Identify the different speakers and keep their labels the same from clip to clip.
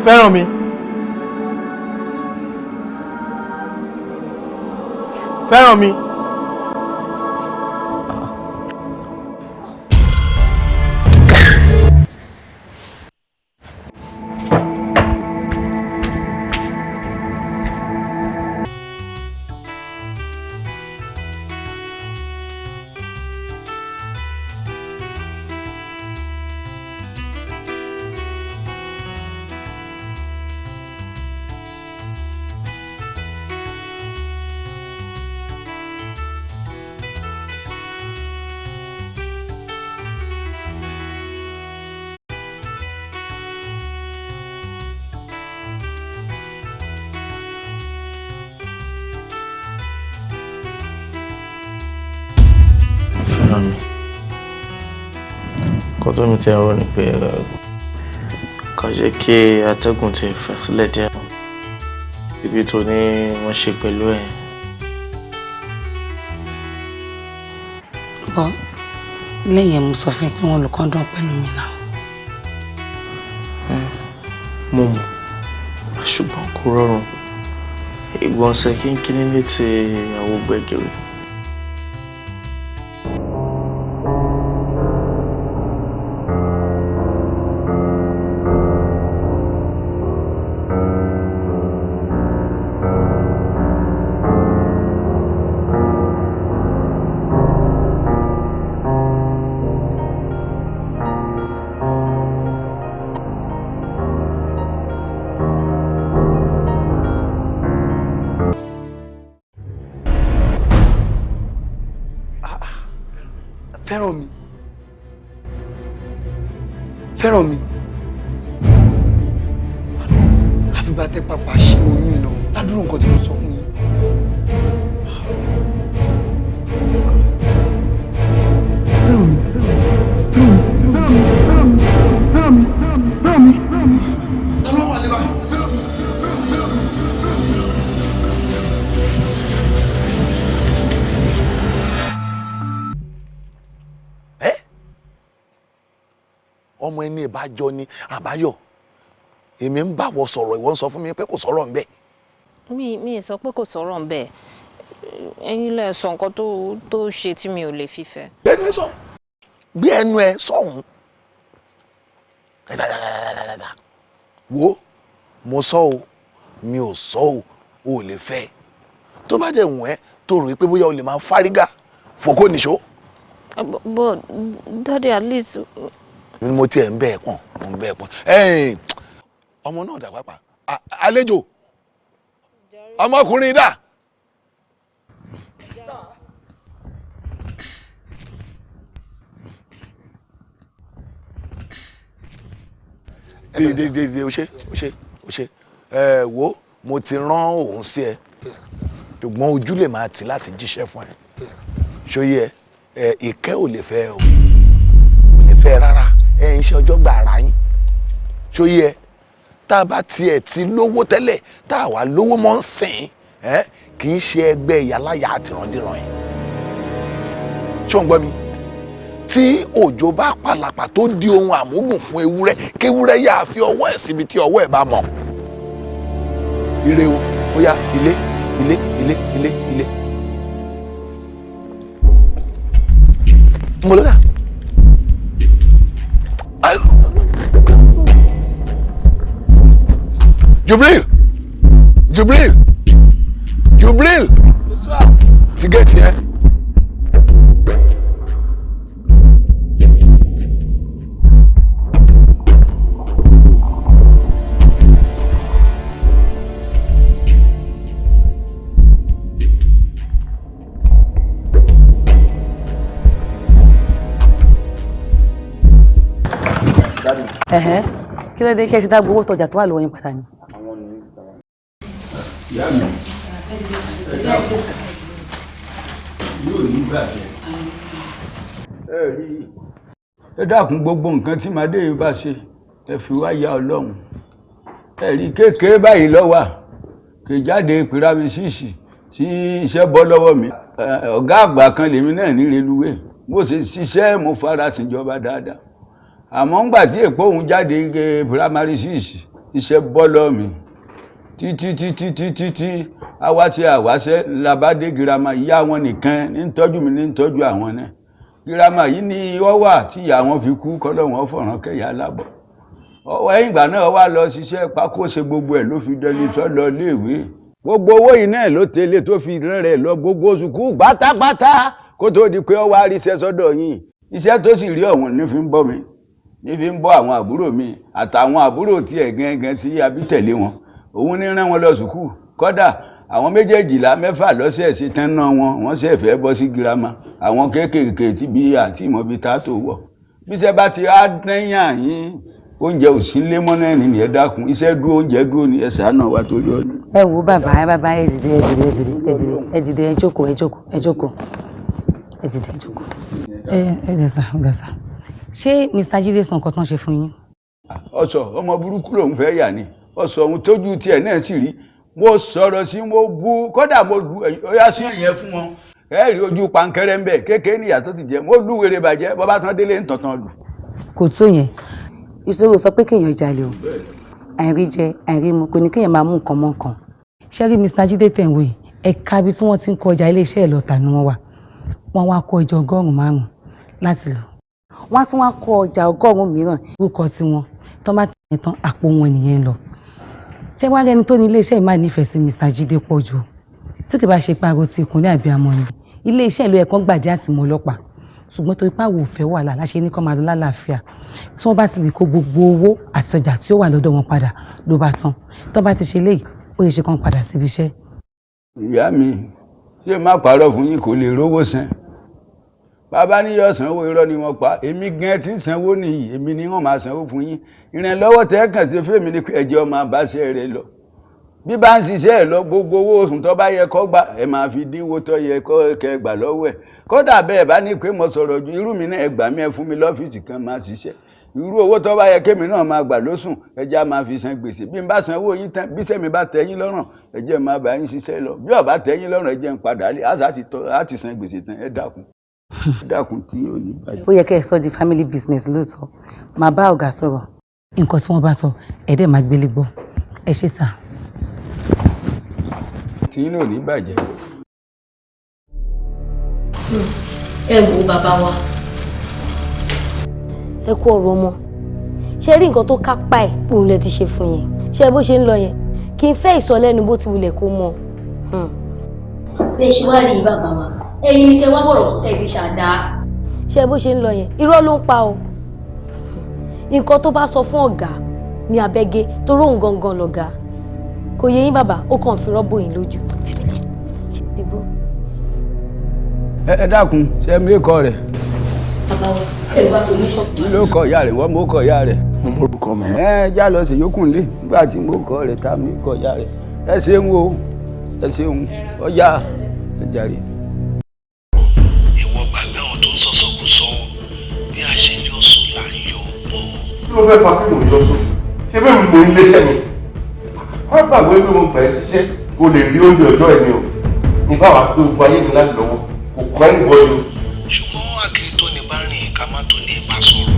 Speaker 1: Fẹ́ràn mi. Fẹ́ràn mi. Fẹ́ràn mi. Nǹkan tó mi ti rò ni pé ká jẹ́ kí atẹ́gùn ti fẹ́ sílẹ̀ díẹ̀. Ibi tó ní wọ́n ṣe pẹ̀lú ẹ̀.
Speaker 2: Bọ́ lẹ́yìn ẹ̀, mo sọ fún ẹ pé wọ́n lo condom pẹ̀lú mi náà.
Speaker 1: Mo mọ̀, ṣùgbọ́n kò rọrùn. Ìgbọ̀nsẹ̀ kínkínní létí àwo gbẹ̀gìrì.
Speaker 3: Fẹ́ràn mi, fẹ́ràn mi. Àfìgbà tẹ pàpà ṣe oyún iná ládùúrú nǹkan tí mo sọ fún yín. Fẹ́ràn mi, fẹ́ràn mi, fẹ́ràn mi, fẹ́ràn mi, fẹ́ràn mi, fẹ́ràn mi. Ta ló wà níbà? Fẹ́ràn mi, fẹ́ràn mi, fẹ́ràn mi.
Speaker 4: Ẹ ọmọ ẹni ìbájọ ni àbáyọ, èmi ń bá wọ sọ̀rọ̀, ìwọ ń sọ fún mi pé kò sọ̀rọ̀ ń bẹ̀.
Speaker 5: Mi sọ pé kò sọ̀rọ̀ ń bẹ̀. Ẹ̀yin lẹ sọ nǹkan tó ṣe tí mi ò lè fi fẹ́.
Speaker 4: Gbé ẹnu ẹ sọ, gbé ẹnu ẹ sọ̀hún. Wo, mo sọ o, mi ò sọ o, o ò lè fẹ́. Tó bá dẹ̀ wọ̀n ẹ́, tó rò pé bóyá o lè máa fárígá, fòkó nìṣó.
Speaker 5: But daddy, at least.
Speaker 4: Mo tiẹ̀ ń bẹ́ẹ̀ pọ̀n, mo ń bẹ́ẹ̀ pọ̀n. Ẹ̀ẹ́n, ọmọ náà dà pápá. Àlejò ọmọkùnrin dà. Dìde, dìde, o ṣe, o ṣe, o ṣe. Ẹ wo, mo ti rán òun sí ẹ, ṣùgbọ́n ojú lè máa tì láti jíṣẹ́ fún ẹ. Ṣóyè ẹ, ìkẹ́ ò lè fẹ́ o, ò lè fẹ́ rárá. Ẹ ń ṣe ọjọ́ gbà ara yín. Ṣóyè ẹ, tá a bá tiẹ̀ ti lówó tẹ́lẹ̀, tá a wà lówó mọ́ ń sìn ẹ, kì í ṣe ẹgbẹ́ ìyáláyà àtìrandíran yẹn. Ṣé o ń gbọ́ mi? Tí òjò bá pàlàpà tó di ohun àmúgùn fún ewúrẹ́, kéwúrẹ́ yáa fi ọwọ́ ẹ̀ síbi tí ọwọ́ ẹ̀ bá mọ̀. Ire o, ó yá, ilé, ilé, ilé, ilé, ilé. Mo ló dà. Jubril, Jubril, Jubril, ti gẹ̀ẹ́tì yẹn.
Speaker 2: Ẹ̀hẹ́n, kí ló dé? Ṣe ti dá gbowó tọjà tó wà lọ́wọ́ yín padà ni?
Speaker 6: Ìyá mi, ẹ dákun, yóò ní bàjẹ́. Ẹ rí, ẹ dákun, gbogbo nǹkan tí màdé yìí bá ṣe, ẹ fi wá ya Ọlọ́run. Ẹ rí, kékeré báyìí lọ́wọ́ kì í jáde primary six tí iṣẹ́ bọ́ lọ́wọ́ mi. Ọ̀gá àgbà kan lèmi náà ní reluwé, mo sì ṣiṣẹ́, mo fara síjọba dáadáa. Àmọ́ ńgbà tí èpò òun jáde primary six, Iṣẹ́ bọ́ lọ́ọ̀ mi títí títí títí tí awáṣẹ àwáṣẹ labádé girama. Ìyá wọn nìkan ní ń tọ́jú mi, ní ń tọ́jú àwọn náà. Girama yìí ní wọ́n wà tí ìyá wọn fi kú, kọ́lọ́ wọn fọ̀ràn kẹ́yà lábọ̀. Ọwọ́ ẹ̀yìn ìgbà náà wá lọ ṣiṣẹ́ pákó, ṣe gbogbo ẹ̀ ló fi dẹni tó lọ iléèwé. Gbogbo owó yìí náà ló tẹ̀lé tó fi rán rẹ̀ lọ gbogbo sùkúù pátápátá kó tó di pé ó wá ríṣẹ́ sọ́dọ̀ yín. Iṣẹ́ tó sì rí ọ̀hún ní fi ń bọ́ mi, ní fi ń bọ́ àwọn àbúrò mi àtàwọn àbúrò tiẹ̀ gẹ́gẹ́ tí abí tẹ̀lé wọn. Òun ní rán wọn lọ sùkúù. Kódà àwọn méjèèjìlá mẹ́fà lọ́sẹ̀ ṣe tán náà wọn, wọ́n sì fẹ́ bọ́ sí girama. Àwọn kéékèèké tí bí àti ìmọ̀ bíi tá tó wọ̀ bíṣẹ́ bá ti á dẹ́yìn yín, oúnjẹ ò sí lé mọ́ náà nìyẹn. Ẹ dákun, iṣẹ́ dúró, oúnjẹ dúró ni, ẹ ṣàánú wa torí ọdún.
Speaker 2: Ẹ wo bàbá, ẹ bàbá, ẹ dìde, ẹ dìde, ẹ dìde, ẹ dìde, ẹ dìde, ẹ jókòó, ẹ jókòó, ẹ jókòó, ẹ dìde, ẹ jókòó. Ẹ ẹ sà, ọ̀gá sà, ṣé Mr. Jide sọ nǹkan tó ń ṣe fún yín?
Speaker 6: Ọsọ ọmọ burúkú lòun fẹ́ yà ni. Ọsọ ohun tójú tiẹ̀ náà sì rí. Mo sọ̀rọ̀ sí, mo bú, kódà mo lu ọyá sí ẹ̀yẹ fún wọn. Ẹ rí ojú pankẹ́rẹ́ ń bẹ̀ kékeré níyàtọ̀ ti jẹ́. Mo lù wèrè bàjẹ́, bọ́bá tán délé ń tọ̀tàn lù.
Speaker 2: Kò tó yẹn. Ìṣòro sọ pé kéèyàn jalè o. Àìrí jẹ, àìrí mu kò ní kéèyàn máa mú nǹkan mọ́ nǹkan. Ṣé rí Mr. Jide tẹ̀ ń wò yìí, ẹ̀ka ibi tí wọ́n ti ń kọjá iléeṣẹ́ ẹ̀ lọ́ta ni wọ́n wà. Wọ́n wá kó ọjà 500 láti lò, wọ́n á tún wá kó ọjà 100 mìíràn orúkọ tiwọn. Tó bá tẹ̀yìn tán, àpò wọn nìyẹn lọ. Ṣé wàá rẹni tó ní iléeṣẹ́ yìí máa nífẹ̀ẹ́ sí Mr. Jide pọ̀ jù? Tí kì bá ṣe pariwo ti ìkúnlẹ̀ àbí amọ̀ ni iléeṣẹ́ ìlú ẹ̀kan gbàjẹ́ àti mọ́ ọlọ́pàá. Ṣùgbọ́n torí pé àwọn ò fẹ́ wàhálà láṣẹ ní kọ́ máa lọ lálàáfíà. Tí wọ́n bá ti lè kó gbogbo owó àti ọjà tí ó wà lọ́dọ̀ wọn padà, ló bá tán. Tó bá ti ṣe léyìí, ó yẹ ṣe kán padà síbi iṣẹ́.
Speaker 6: Ìyá mi, ṣé má parọ́ fún yín, kò lè rówó san. Bàbá ní yóò sanwó, irọ́ ni wọ́n pa. Èmi gan tí ń sanwó nìyí, èmi ni wọ́n máa sanwó fún yín. Ìrànlọ́wọ́ tẹ́ kàn sí fèmí ni pé ẹjọ́ máa bá ṣe rẹ lọ. Bí bá ń ṣiṣẹ́ ẹ̀ lọ, gbogbo owó oṣù tó bá yẹ kó gbà, ẹ máa fi dínwó tó yẹ kó kẹ́ gbà lọ́wọ́ ẹ̀. Kódà bẹ́ẹ̀ bá ní pé mo sọ̀rọ̀ ju irú mi náà, ẹ gbà mí, ẹ fún mi lọ́fíìsì kan máa ṣiṣẹ́. Irú owó tó bá yẹ kémi náà máa gbà lóṣùn, ẹjẹ́ á máa fi san gbèsè. Bí n bá sanwó yín tán, bí sẹ́mi bá tẹ́ yín lọ́rùn, ẹ jẹ́ máa bá yín ṣiṣẹ́ lọ. Bí ó bá tẹ́ yín lọ́rùn, ẹ jẹ́ ń padà lé àṣà á ti san gbèsè tán. Ẹ dákun, ẹ dákun, tí yóò ní bàjẹ́.
Speaker 2: Ó yẹ kẹ́ ẹ sọ di family business lóòótọ́. Màá bá ọ̀gá sọ̀rọ̀. Nǹkan tí wọ́n bá sọ, ẹ dẹ̀ máa gbélé gbọ́. Ẹ ṣé sà.
Speaker 6: Tí yín náà ò ní bàjẹ́.
Speaker 7: Ẹ wo bàbá wa, ẹ kú ọ̀rọ̀ ọmọ. Ṣe rí nǹkan tó kápá ẹ̀ òun lẹ ti ṣe fún yẹn. Ṣe bó ṣe ń lọ yẹn, kí n fẹ́ ìsọlẹ́nu bó ti wulẹ̀ kó mọ̀. Bẹ́ẹ̀ ṣe wá rí i, bàbá wa, ẹ̀yin tẹ wá bọ̀rọ̀ tẹ̀ fi ṣàdá. Ṣe bó ṣe ń lọ yẹn, irọ́ ló ń pa o. Nǹkan tó bá sọ fún ọ̀gá ní abẹ́gẹ́ torí òun gangan lọ̀gá, kò yẹ yín bàbá, ó kàn fi rọ́bò yín lójú. Ṣe ti gbọ́?
Speaker 6: Ẹ dákun, ṣe mí kọ rẹ̀?
Speaker 7: Bàbá wa, ẹ wá solution.
Speaker 6: Kí ló kọ ìyá rẹ̀? Wọ́n mú kọ ìyá rẹ̀.
Speaker 1: Mo mórúkọ màmá.
Speaker 6: Ẹ já lọ sí yòókù nílé nígbà tí mo kọ rẹ̀ tá mi kọ ìyá rẹ̀. Ẹ ṣeun o, ẹ ṣeun, ọjà ẹ jàre.
Speaker 4: Ìwọ gbàgbé àwọn tó ń sọ̀sọ̀kúsọ. Bí a ṣe ń yọ sùn là ń yọ bọ̀.
Speaker 3: Kí ló fẹ́ fa kí mò ń yọ sùn? Ṣé bẹ́ẹ̀ mo ń léṣẹ́ ni? Wọ́n gbàgbé pé mo gbà ẹ́ síṣẹ́ kó lè rí oúnjẹ ọjọ́ ẹ̀ ni o. Ní báwa pé gbogbo ayé mi láti lọ́wọ́ kò kọ́ ẹ́ níbọ̀ ni o.
Speaker 4: Ṣùgbọ́n àkè tó ní bá rìn ká má tó ní bá sọ̀rọ̀.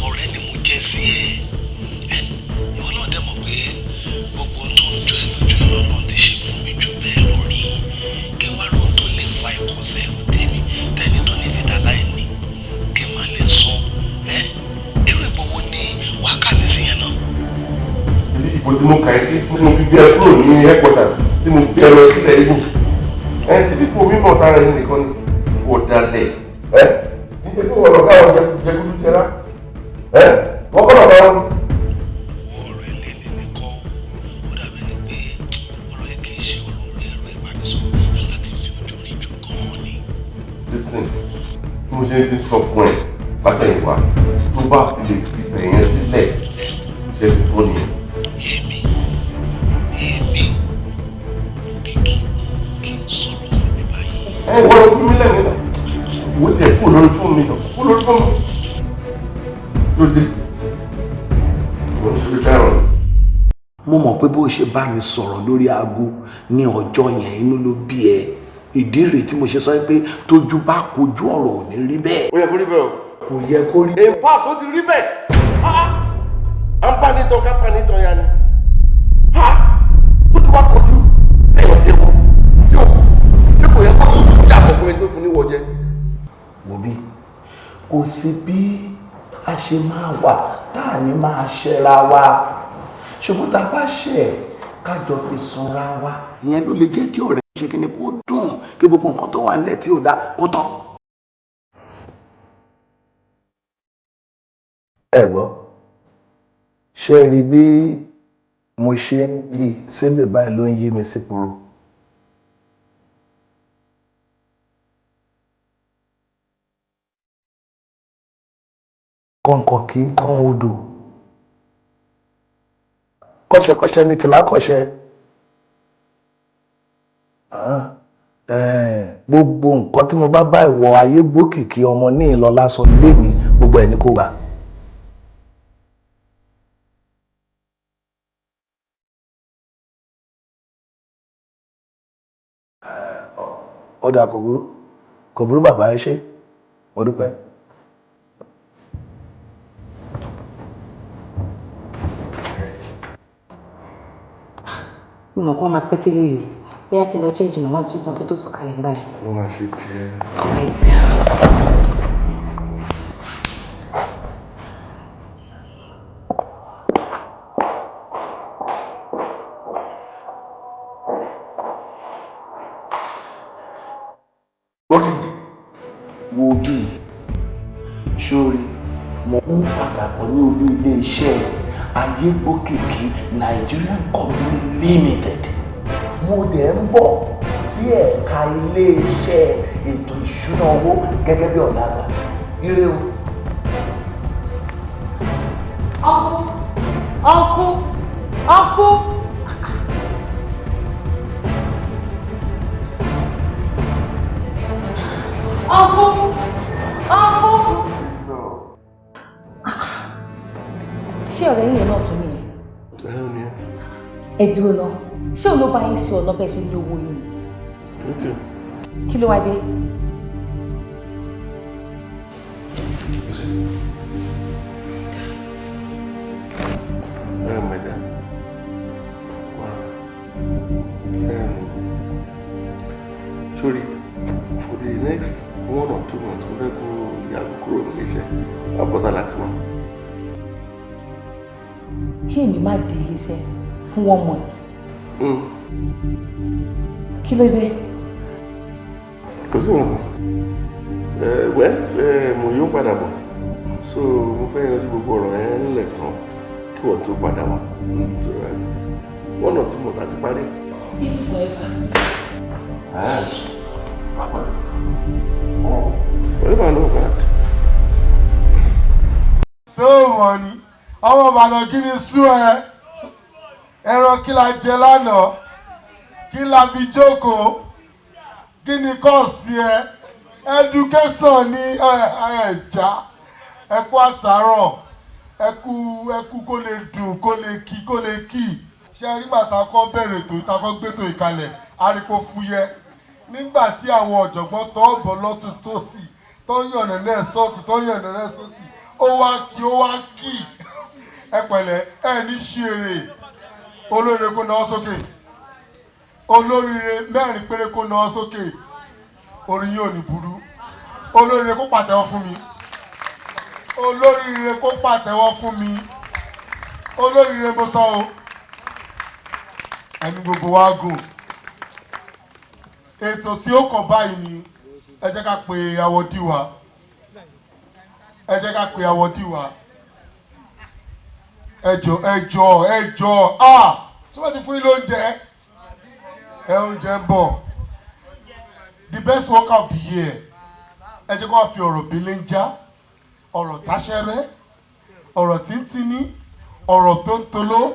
Speaker 4: Ọ̀rẹ́ ni mo jẹ́ sí ẹ. Ẹ ìwọ náà dẹ̀ mọ̀ pé gbogbo ohun tó ń jọ ẹ́ lójú ẹ lọ́lọ́run ti ṣe fún mi jù bẹ́ẹ̀ lọ rí. Kí wá lóhun tó lè fa ìkọsẹ̀ ẹ̀rù tèmi tẹ́ni tó ní fìdá láì ní kí n má lè sọ ẹ. Irú ìbò wo ni wàá kà mí sí yẹn náà?
Speaker 3: Ipò tí mo kà ẹ́ sí, tí mo fi gbé ẹ kúrò ní headquarters, tí mo gbé ẹ lọ sílẹ̀ Ìgbò ẹ, tí ipò mímọ̀ tara ẹni nìkan ni kò dalẹ̀ ẹ. Níṣẹ́ bí wọ́n lọ káwọn jẹgúdú jẹrá ẹ, wọ́n kọ́ lọ́ọ́ wọn.
Speaker 4: Ọ̀rọ̀ ẹlẹ́ni nìkan ó dàbí ẹni pé ọ̀rọ̀ yìí kì í ṣe ọ̀rọ̀ orí ẹ̀rọ ìbánisọ̀rọ̀, láti fi ojú rìn jù gan-an ni.
Speaker 3: Listen, bí mo ṣe ti sọ fún ẹ látẹ̀yìnwá, tó bá fi lè fi bẹ̀yẹn sílẹ̀, ṣe ti tó nìyẹn.
Speaker 4: Èmi òkìkí kì í sọ̀rọ̀ sí mi báyìí.
Speaker 3: Ẹ wọ́n lọ fún mi lẹ́nu náà, wò ó tiẹ̀ kú lórí fóònù mi náà, kú lórí fóònù mi lóde wọ́n ti ṣe dáhùn.
Speaker 4: Mo mọ̀ pé bó ṣe bá mi sọ̀rọ̀ lórí aago ní ọjọ́ yẹn, inú ló bí ẹ. Ìdí rèé tí mo ṣe sọ pé tójú bá kojú, ọ̀rọ̀ ò ní rí bẹ́ẹ̀.
Speaker 3: Ó yẹ kó rí bẹ́ẹ̀ o.
Speaker 4: Kò yẹ kó rí.
Speaker 3: In fact, ó ti rí bẹ́ẹ̀. À ń bá ní tán ká bá ní tán ya ni. Ha, tó ti wá kọjú téèyàn jẹ́wọ́ tí ò kú, ṣé kò yẹ kó yàgò fún ẹni tó fún níwọ̀ jẹ?
Speaker 4: Wò bí, kò sí bí a ṣe máa wà tá a ní máa ṣẹra wa, ṣùgbọ́n tá a bá ṣẹ̀, ká jọ fi sunra wa. Ìyẹn ló lè jẹ́ kí ọ̀rẹ́ ṣe kí ni kó dùn, kí gbogbo nǹkan tó wà nílẹ̀ tí ò dá kó tán. Ẹ gbọ́, ṣé rí bí mo ṣe ń yí sílẹ̀ báyìí ló ń yí mi sí poro. Kọ̀ǹkọ̀ kì í kán odò, kọ́ṣẹ́kọ́ṣẹ́ ní tìlá kọ́ṣẹ́. Gbogbo nǹkan tí mo bá bá ìwọ ayé gbókìkí ọmọ ní ìlọlá sọ lémi, gbogbo ẹ̀ ní kò gbà. Ọ̀dà kò burú, kò burú bàbá, ẹ ṣé, mo dúpẹ́.
Speaker 2: Mo mọ̀ kó máa pẹ́ tẹ́lẹ̀ yìí, bóyá kí n lọ change náà, wọ́n ti ṣe tán tó sọ̀kalẹ̀ báyìí.
Speaker 3: Wọ́n máa ṣe tiẹ̀.
Speaker 2: Alright.
Speaker 4: Gbọ́kìkì, wo ojú yìí sórí, mo ń padà bọ̀ ní olú ilé-iṣẹ́ Ayégbókìkí Nigerian Company Limited. Mo dẹ̀ ń bọ̀ sí ẹ̀ka ilé-iṣẹ́ ètò ìṣúná owó gẹ́gẹ́ bí ọ̀gá àgbà. Ire o.
Speaker 2: Uncle, uncle, uncle. Uncle, uncle. Ṣé ọ̀rẹ́ yìí náà tún nìyẹn?
Speaker 3: Ẹ ò ní ẹ.
Speaker 2: Ẹ dúró lọ. Ṣé òun ló bá yín ṣe ọ̀nà bẹ́ẹ̀ ṣe ní owó yín ni?
Speaker 3: Okay.
Speaker 2: Kí ló wá dé?
Speaker 3: Ẹ mẹ̀dá. Wá. Sorry, for the next 1 or 2 months, mo fẹ́ kó yàgò kúrò nílé iṣẹ́. Má bother láti wá.
Speaker 2: Kí èmi má dé iléeṣẹ́ fún one month? Kí ló dé?
Speaker 3: Kò sí nǹkan. Ẹ wẹ́ ẹ, mo yóò padà bọ̀. So mo fẹ́ yanjú gbogbo ọ̀rọ̀ yẹn nílẹ̀ tán kí wọ́n tó padà wá. So, 1 or 2 months àti parí.
Speaker 2: Even forever.
Speaker 3: Ah. Forever no bad.
Speaker 8: Ṣé o mọ̀ ni ọmọ Ìbàdàn, kí ni sú ẹ? Ẹran kí la jẹ lánàá? Kí la fi jókòó? Kí ni kọ́ọ̀sì ẹ? Education ní ẹ̀já. Ẹ kú àtàárọ̀, ẹ kú, ẹ kú, kó lè dùn, kó lè kí, kó lè kí. Ṣe rí gbà tá a kọ́ bẹ̀rẹ̀ ètò, tá a kọ́ gbé tó ìkalẹ̀, arípo fúyẹ́ nígbà tí àwọn ọ̀jọ̀gbọ́n tọ́ bọ̀ lọ́tún tó sì tó ń yànnà náà sọ́ọ̀tún, tó ń yànnà náà sósì, ó wá kí, ó wá kí. Ẹ pẹ̀lẹ́, ẹ ní ṣí èrè. Olóríire kó náwó sókè. Olóríire mẹ́rin péré kó náwó sókè. Orí yóò ní burú. Olóríire kó pàtẹ́wọ́ fún mi. Olóríire kó pàtẹ́wọ́ fún mi. Olóríire mo sọ o. Ẹni gbogbo wa gùn. Ètò tí ó kàn báyìí ni ẹ jẹ́ ká pe awọ́dí wa. Ẹ jẹ́ ká pe awọ́dí wa. Ẹ jọ, ẹ jọ, ẹ jọ. Ah, ṣé wọ́n ti fún yín lóúnjẹ? Ẹ oúnjẹ ń bọ̀. The best worker of the year, ẹ jẹ́ kó wá fi ọ̀rọ̀ belenja, ọ̀rọ̀ táṣẹ́rẹ́, ọ̀rọ̀ tíntínní, ọ̀rọ̀ tó ń toló,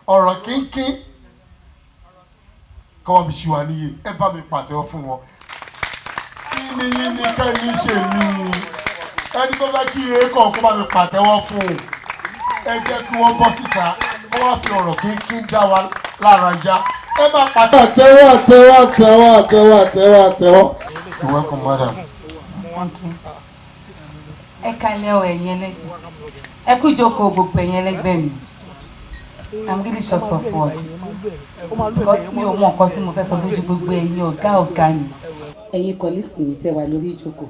Speaker 8: ọ̀rọ̀ kínkín kọ́ wá fi ṣì wà níyè. Ẹ bá mi pàtẹ́wọ́ fún wọn. Kí ni yín ní kẹ́ni ṣe mí? Ẹni tó fẹ́ kí ire kàn, kó bá mi pàtẹ́wọ́ fún un. Ẹ jẹ́ kí wọ́n bọ́ síta, kó wá fi ọ̀rọ̀ kínkín dá wa lára yá. Ẹ má pàtẹ́. Àtẹ́wọ́, àtẹ́wọ́, àtẹ́wọ́, àtẹ́wọ́, àtẹ́wọ́, àtẹ́wọ́. You're welcome, madam.
Speaker 2: Thank you. Ẹ kalẹ̀ o, ẹ̀yin ẹlẹ́gbẹ́. Ẹ kú ìjókòó, gbogbo ẹ̀yin ẹlẹ́gbẹ́ mi. I'm really short of words because mi ò mọ nǹkan tí mo fẹ́ sọ lójú gbogbo ẹ̀yin ọ̀gá ọ̀gá mi. Ẹ̀yin colleagues mi tẹ́ wà lórí ìjókòó.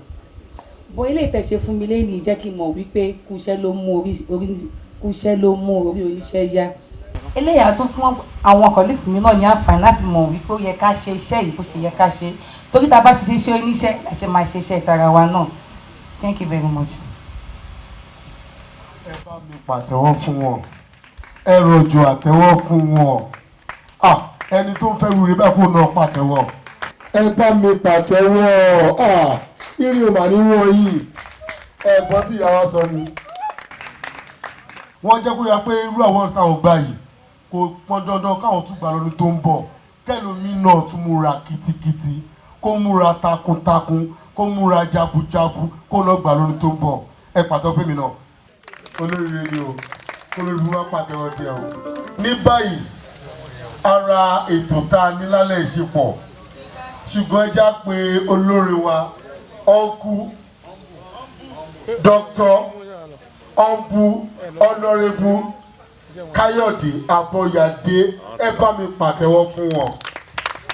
Speaker 2: Bó ilé ìtẹ̀ṣe fún mi lẹ́yìn jẹ́ kí n mọ̀ wípé kúṣẹ́ ló mú orí kúṣẹ́ ló mú orí oníṣẹ́ yá. Eléyà tún fún àwọn colleagues mi náà ní àǹfààní láti mọ̀ wípé ó yẹ ká ṣe iṣẹ́ yìí bó ṣe yẹ ká ṣe. Torí tá a bá ṣe iṣẹ́ oníṣẹ́, la ṣe máa ṣe iṣẹ́ ìtara wa náà. Thank you very much.
Speaker 8: Ẹ bá mi pàtẹ́wọ́ fún wọn, ẹ rọ̀jò àtẹ́wọ́ fún wọn. Ah, ẹni tó ń fẹ́ rúre bẹ́ẹ̀ kó náà pàtẹ́wọ́. Ẹ bá mi pàtẹ́wọ́. Ah, irin ò mà ní wọ́n yìí. Ẹ̀gbọ́n tí ìyá wa sọ ni wọ́n jẹ́ kó yá pé irú àwọn táwọn gbà yìí kò pọn dandan káwọn tún gbà lọ́dún tó ń bọ̀, kẹlòmíì náà tún múra kitikiti, kó múra takuntakun, kó múra jagunjagun, kó lọ gbà lọ́dún tó ń bọ̀. Ẹ pàtó fún mi náà, olóríire ni o, olórí wa pàtẹ́wọ́ tiẹ̀ o. Ní báyìí, ara ètò tá a ní lálẹ́ ìṣepọ̀, ṣùgbọ́n ẹ já pé olórí wa, ọ̀nkú Dr. ọ̀nbù Honourable Káyọ̀dé Abọ́yadé, ẹ bá mi pàtẹ́wọ́ fún wọn,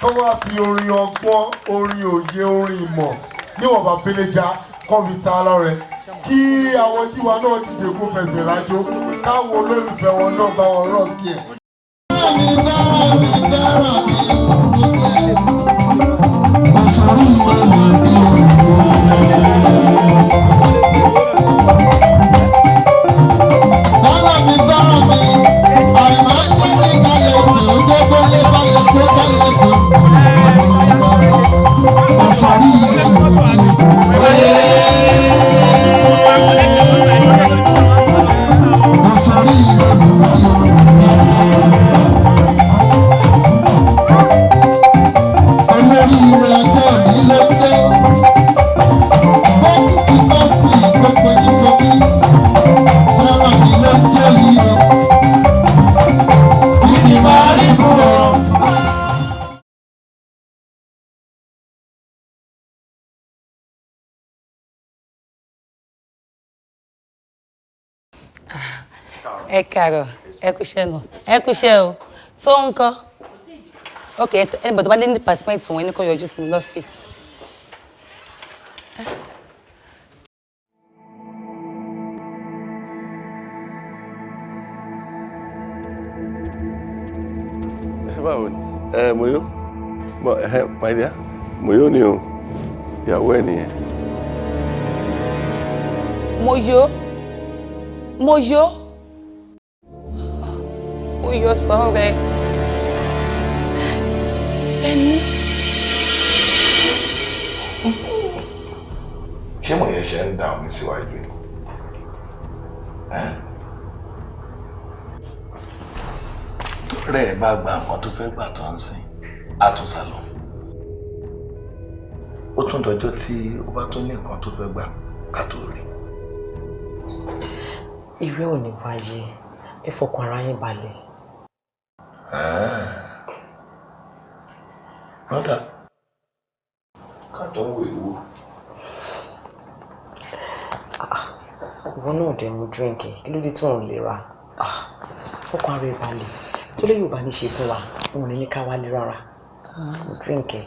Speaker 8: kó wá fi orin ọgbọ́n, orin òye, orin ìmọ̀ níwọ̀nba péléjà kọ́ fi ta lọ́rẹ, kí àwọn tiwa náà dìde kó fẹsẹ̀ rájò, káwọn olólùfẹ́ wọn náà bá wọn rọ̀ kí ẹ̀.
Speaker 2: Ẹ káàárọ̀, ẹ kúṣẹ́ nù, ẹ kúṣẹ́ o. Tó ń kọ́, ok, ẹni bọ̀ tó bá dé ní department wọn, ẹni kò yọjú sí mi lọ́fíìsì.
Speaker 3: Báwo ni ẹ mo yó bọ ẹ, my dear, mo yó ni o, ìyàwó ẹ nìyẹn.
Speaker 2: Mo yó, mo yó, ó yọ sọ rẹ ẹni.
Speaker 4: Ṣé mo yẹ ṣe ń da omi síwájú ni? Tọ́rẹ́ ẹ bá gba nǹkan tó fẹ́ gbà tó ń sìn, á tún sá lọ. Ó tún dọjọ́ tí ó bá tún ní nǹkan tó fẹ́ gbà ká tó rí.
Speaker 9: Irú ò ní wáyé, ẹ fọkàn ara yín balẹ̀.
Speaker 4: Rọ́dà, ká tó ń wo ìwò.
Speaker 9: Ìwọ náà dẹ̀ mú díríǹkì, kí ló dé tí òun lè ra? Fọkàn ara ẹ balẹ̀, tó lè yóò bá ní ṣe fún wa, òun ní ká wálé rárá. Mú díríǹkì.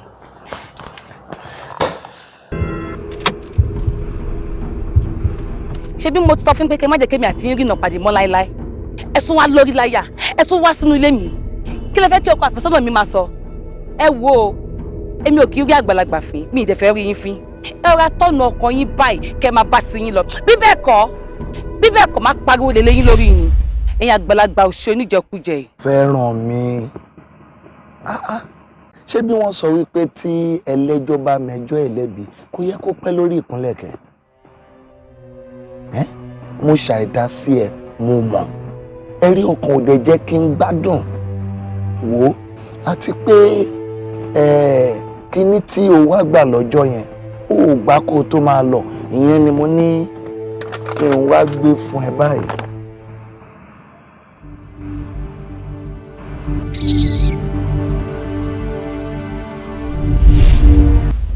Speaker 2: Ṣé bí mo ti sọ fún pé kẹ́ má jẹ́ kémi àti yín rìnà pàdé mọ́ láéláé, ẹ tún wá lórí láyà, ẹ tún wá sínú ilé mi, kí lẹ fẹ́ kí ọkọ àfẹ́sọ́nà mi máa sọ? Ẹ wo o, èmi ò kí rí àgbàlagbà fín, mi ì dẹ̀ fẹ́ rí yín fín. Ẹ rọra tọ̀nà ọkọ yín báyìí kẹ́ máa bá sí yín lọ, bí bẹ́ẹ̀ kọ́, bí bẹ́ẹ̀ kọ́, má pariwo lè léyín lórí yín, ẹ̀yin àgbàlagbà òṣè oníjẹkújẹ.
Speaker 4: Fẹ́ràn mi, ṣé bí wọ́n sọ wípé tí ẹlẹ́jọ́ bá mẹjọ́ ẹ̀ lẹ́bi, kò yẹ kó pẹ́ lórí ìkúnlẹ̀ kẹ́? Mo ṣàìdá sí ẹ, mo mọ̀, ẹ̀rí ọkàn ò dẹ̀ jẹ́ kí n gbádùn wò ó, àti pé kíní tí o wá gbà lọ́jọ́ yẹn, ó ò gbà kó o tó máa lọ, ìyẹn ni mo ní kí n wá gbé fún ẹ báyìí.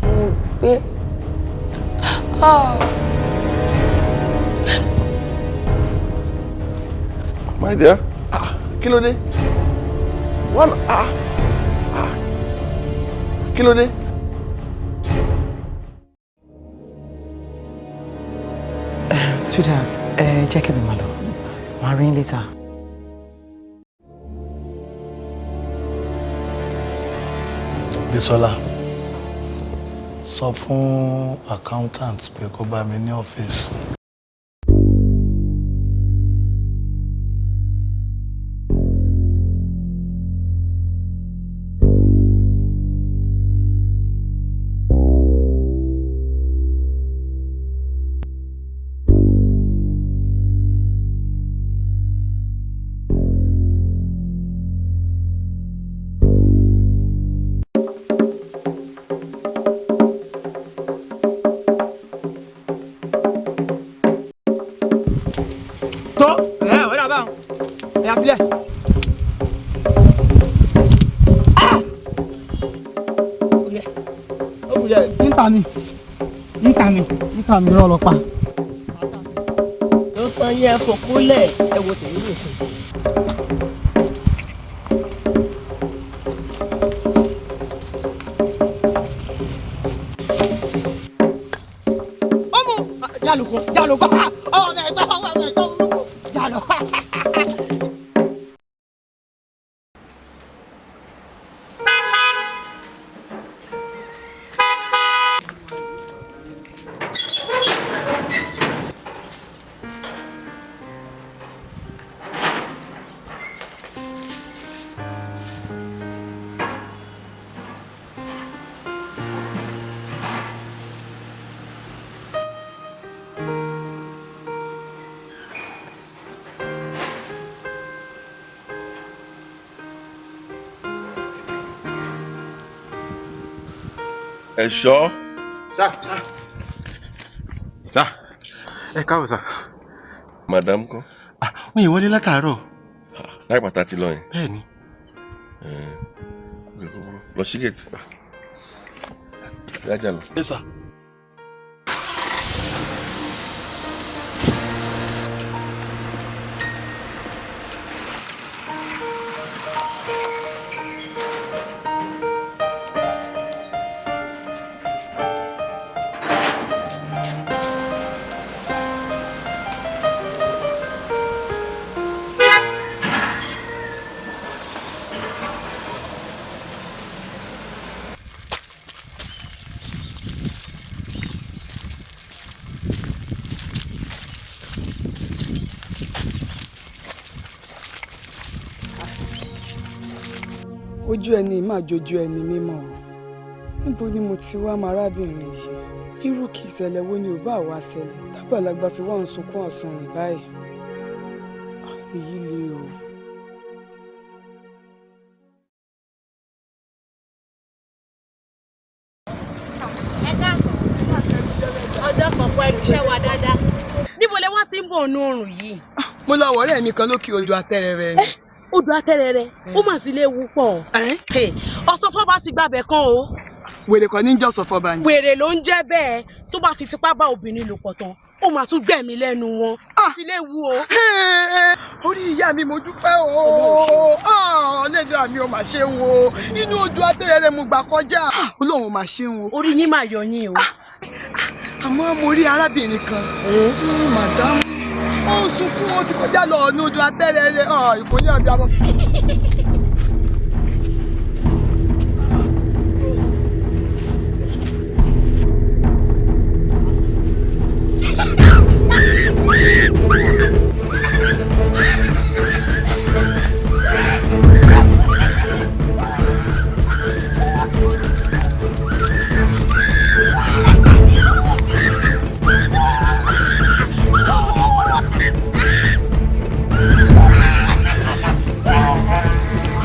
Speaker 2: Mo gbé.
Speaker 3: My dear,
Speaker 4: Kí ló dé? One, ah ah, kí ló dé?
Speaker 9: Sweetheart, ẹ jẹ́ kí mi máa lọ. Màá rí yín later.
Speaker 10: Bísọ́lá, sọ fún accountant pé kó bá mi ní ọ́fíìsì.
Speaker 11: Tó ẹ ò rà báwọn ẹ àfilẹ.
Speaker 12: Níta mi, níta mi, níta mi, rọ́ lọ pa.
Speaker 13: Ló tán yẹ fòkúlẹ̀, ẹ wo tèmi nìsín.
Speaker 11: Ọmọ jálùkọ jálùkọ, ọmọ ẹgbẹ́, ọmọ ẹgbẹ́ burúkú jálù.
Speaker 3: Ẹ̀ṣọ́.
Speaker 14: Sá, sá, sá, ẹ káàbọ̀ sá.
Speaker 3: Madam kọ́.
Speaker 14: Wọ́n yìí wọlé látàárọ̀.
Speaker 3: Láì pàtàkì lọ yẹn.
Speaker 14: Bẹ́ẹ̀ni.
Speaker 3: Lọ sí gate. Yájà lọ.
Speaker 14: Yes, sir.
Speaker 12: Ojú ẹni máa jojú ẹni mímọ́ o. Níbo ni mo ti wá mọ arábìnrin yìí? Irú kì í ṣẹlẹ̀ wo ni ò bá wa ṣẹlẹ̀ tágbàlagbà fi wá ń sunkún àsunrìn báyìí? Ah, èyí le o.
Speaker 13: Ẹ káàsán, ọjọ́ kan pẹ̀lú iṣẹ́ wa dáadáa. Níbo lẹ wọ́n ti ń bọ̀ nù oòrùn yìí?
Speaker 12: Mo lọ wọ̀rẹ́ mi kan lókè odò Atẹ́rẹrẹ ni.
Speaker 13: Odò Atẹ́rẹrẹ, ó mà ti léwu pọ̀. Ọ̀sánfọ́ba ti gbàbẹ̀ kan o.
Speaker 12: Wèrè kan ní jọ̀sọ̀ fọba ni.
Speaker 13: Wèrè ló ń jẹ́ bẹ́ẹ̀. Tó bá fi tipá bá obìnrin lò pọ̀ tán, ó máa tún gbẹ̀mí lẹ́nu wọn. Ó ti léwu o.
Speaker 12: Orí ìyá mi, mo dúpẹ́ o. Ọlẹ́dàá mi ò mà ṣe ń wo inú odò Atẹ́rẹrẹ mo gbà kọjá. Ọlọ́run mà ṣe ń wo.
Speaker 13: Orí yín máa yọ yín o.
Speaker 12: Àmọ́ mo rí arábìnrin kan, màdámù, ó ń sunkún, ó ti kọjá lọ ọ̀nà odò Atẹ́rẹrẹ ìkòyí ọ̀dọ̀ àwọn.
Speaker 13: Ah!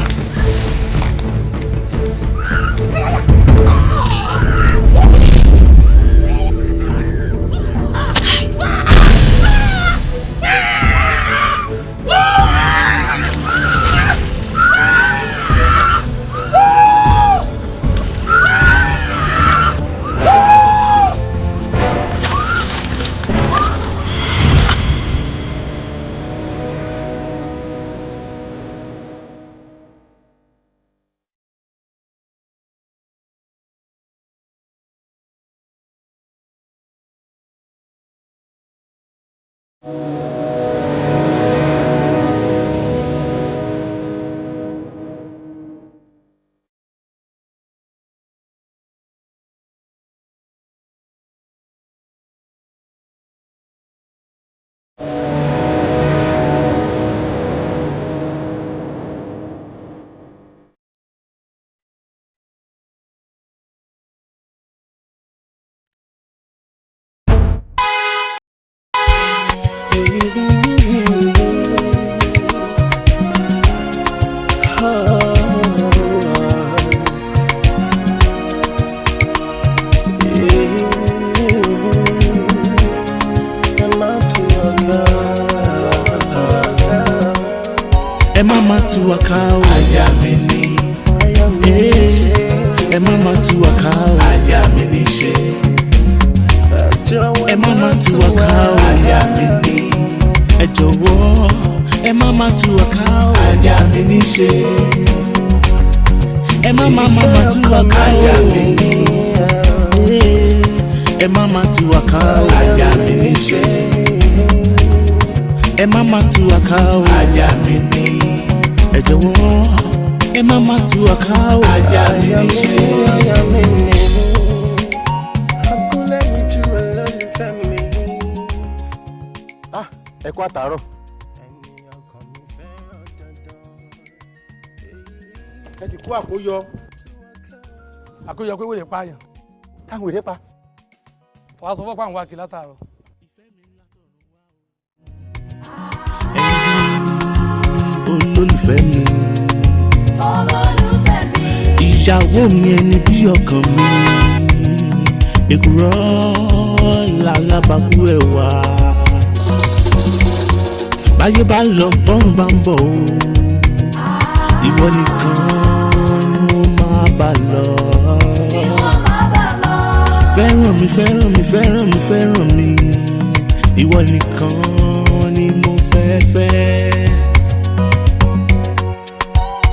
Speaker 15: Ẹ má má tú wa ká o. Ajá mi ní. Ẹ má má tú wa ká o. Ajá mi ní ṣe. Ẹ má má tú wa ká o. Ajá mi ní. Ẹ jọ̀wọ́ ẹ má má tú wa ká o. Ajá mi ní ṣe. Ẹ má má má má tú wa ká o. Ajá mi ní. Ẹ má má tú wa ká o. Ajá mi ní ṣe. Ẹ má má tú wa ká o. Ajá mi ní. Ẹ jọ̀wọ́ ẹ má má tú wa ká o. Ajá mi ní ṣe.
Speaker 14: Ah, ẹ kú àtàárọ̀. Ẹ ti kú àkóyọ.
Speaker 16: Àkóyọ pé wèrè pààyàn.
Speaker 14: Táwọn wèrè pa.
Speaker 16: Wàá sọ fọ́pọ̀ àwọn wákì látàárọ̀.
Speaker 15: Olólùfẹ́ mi. Ìyàwó mi ẹni bí ọkàn mi. Èkùrọ́ làlábàkú ẹ̀wà. Báyé bá lọ bọ́run bá ń bọ̀ o. Ìwọ nìkan ni mo máa bá lọ. Fẹ́ràn mi, fẹ́ràn mi, fẹ́ràn mi, fẹ́ràn mi. Ìwọ nìkan ni mo fẹ́ fẹ́.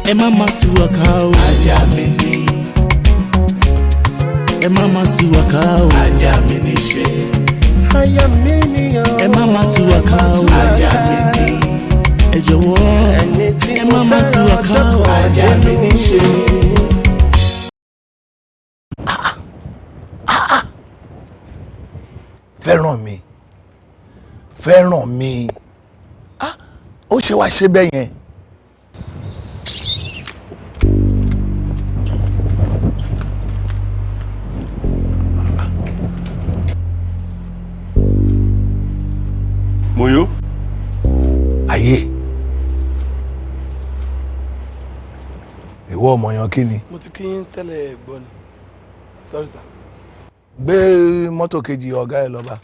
Speaker 15: Ẹ má má tú wa ká o. Ajá mi ní. Ẹ má má tú wa ká o. Ajá mi ní ṣe. Ẹ má má tú wa ká o. Ajá mi ní. Ẹ jọ̀wọ́ ẹ má má tú wa ká o. Ajá mi ní ṣe.
Speaker 4: Fẹ́ràn mi, fẹ́ràn mi, ah, ó ṣe wá ṣe bẹ́ẹ̀ yẹn.
Speaker 3: Moyo.
Speaker 4: Ayé, ìwọ ọmọ yan kí ni.
Speaker 16: Mo ti kí yín tẹ́lẹ̀ gbọ́ ni. Sorry sir.
Speaker 4: Gbé mọ́tò kejì ọ̀gá ẹ lọ́ba.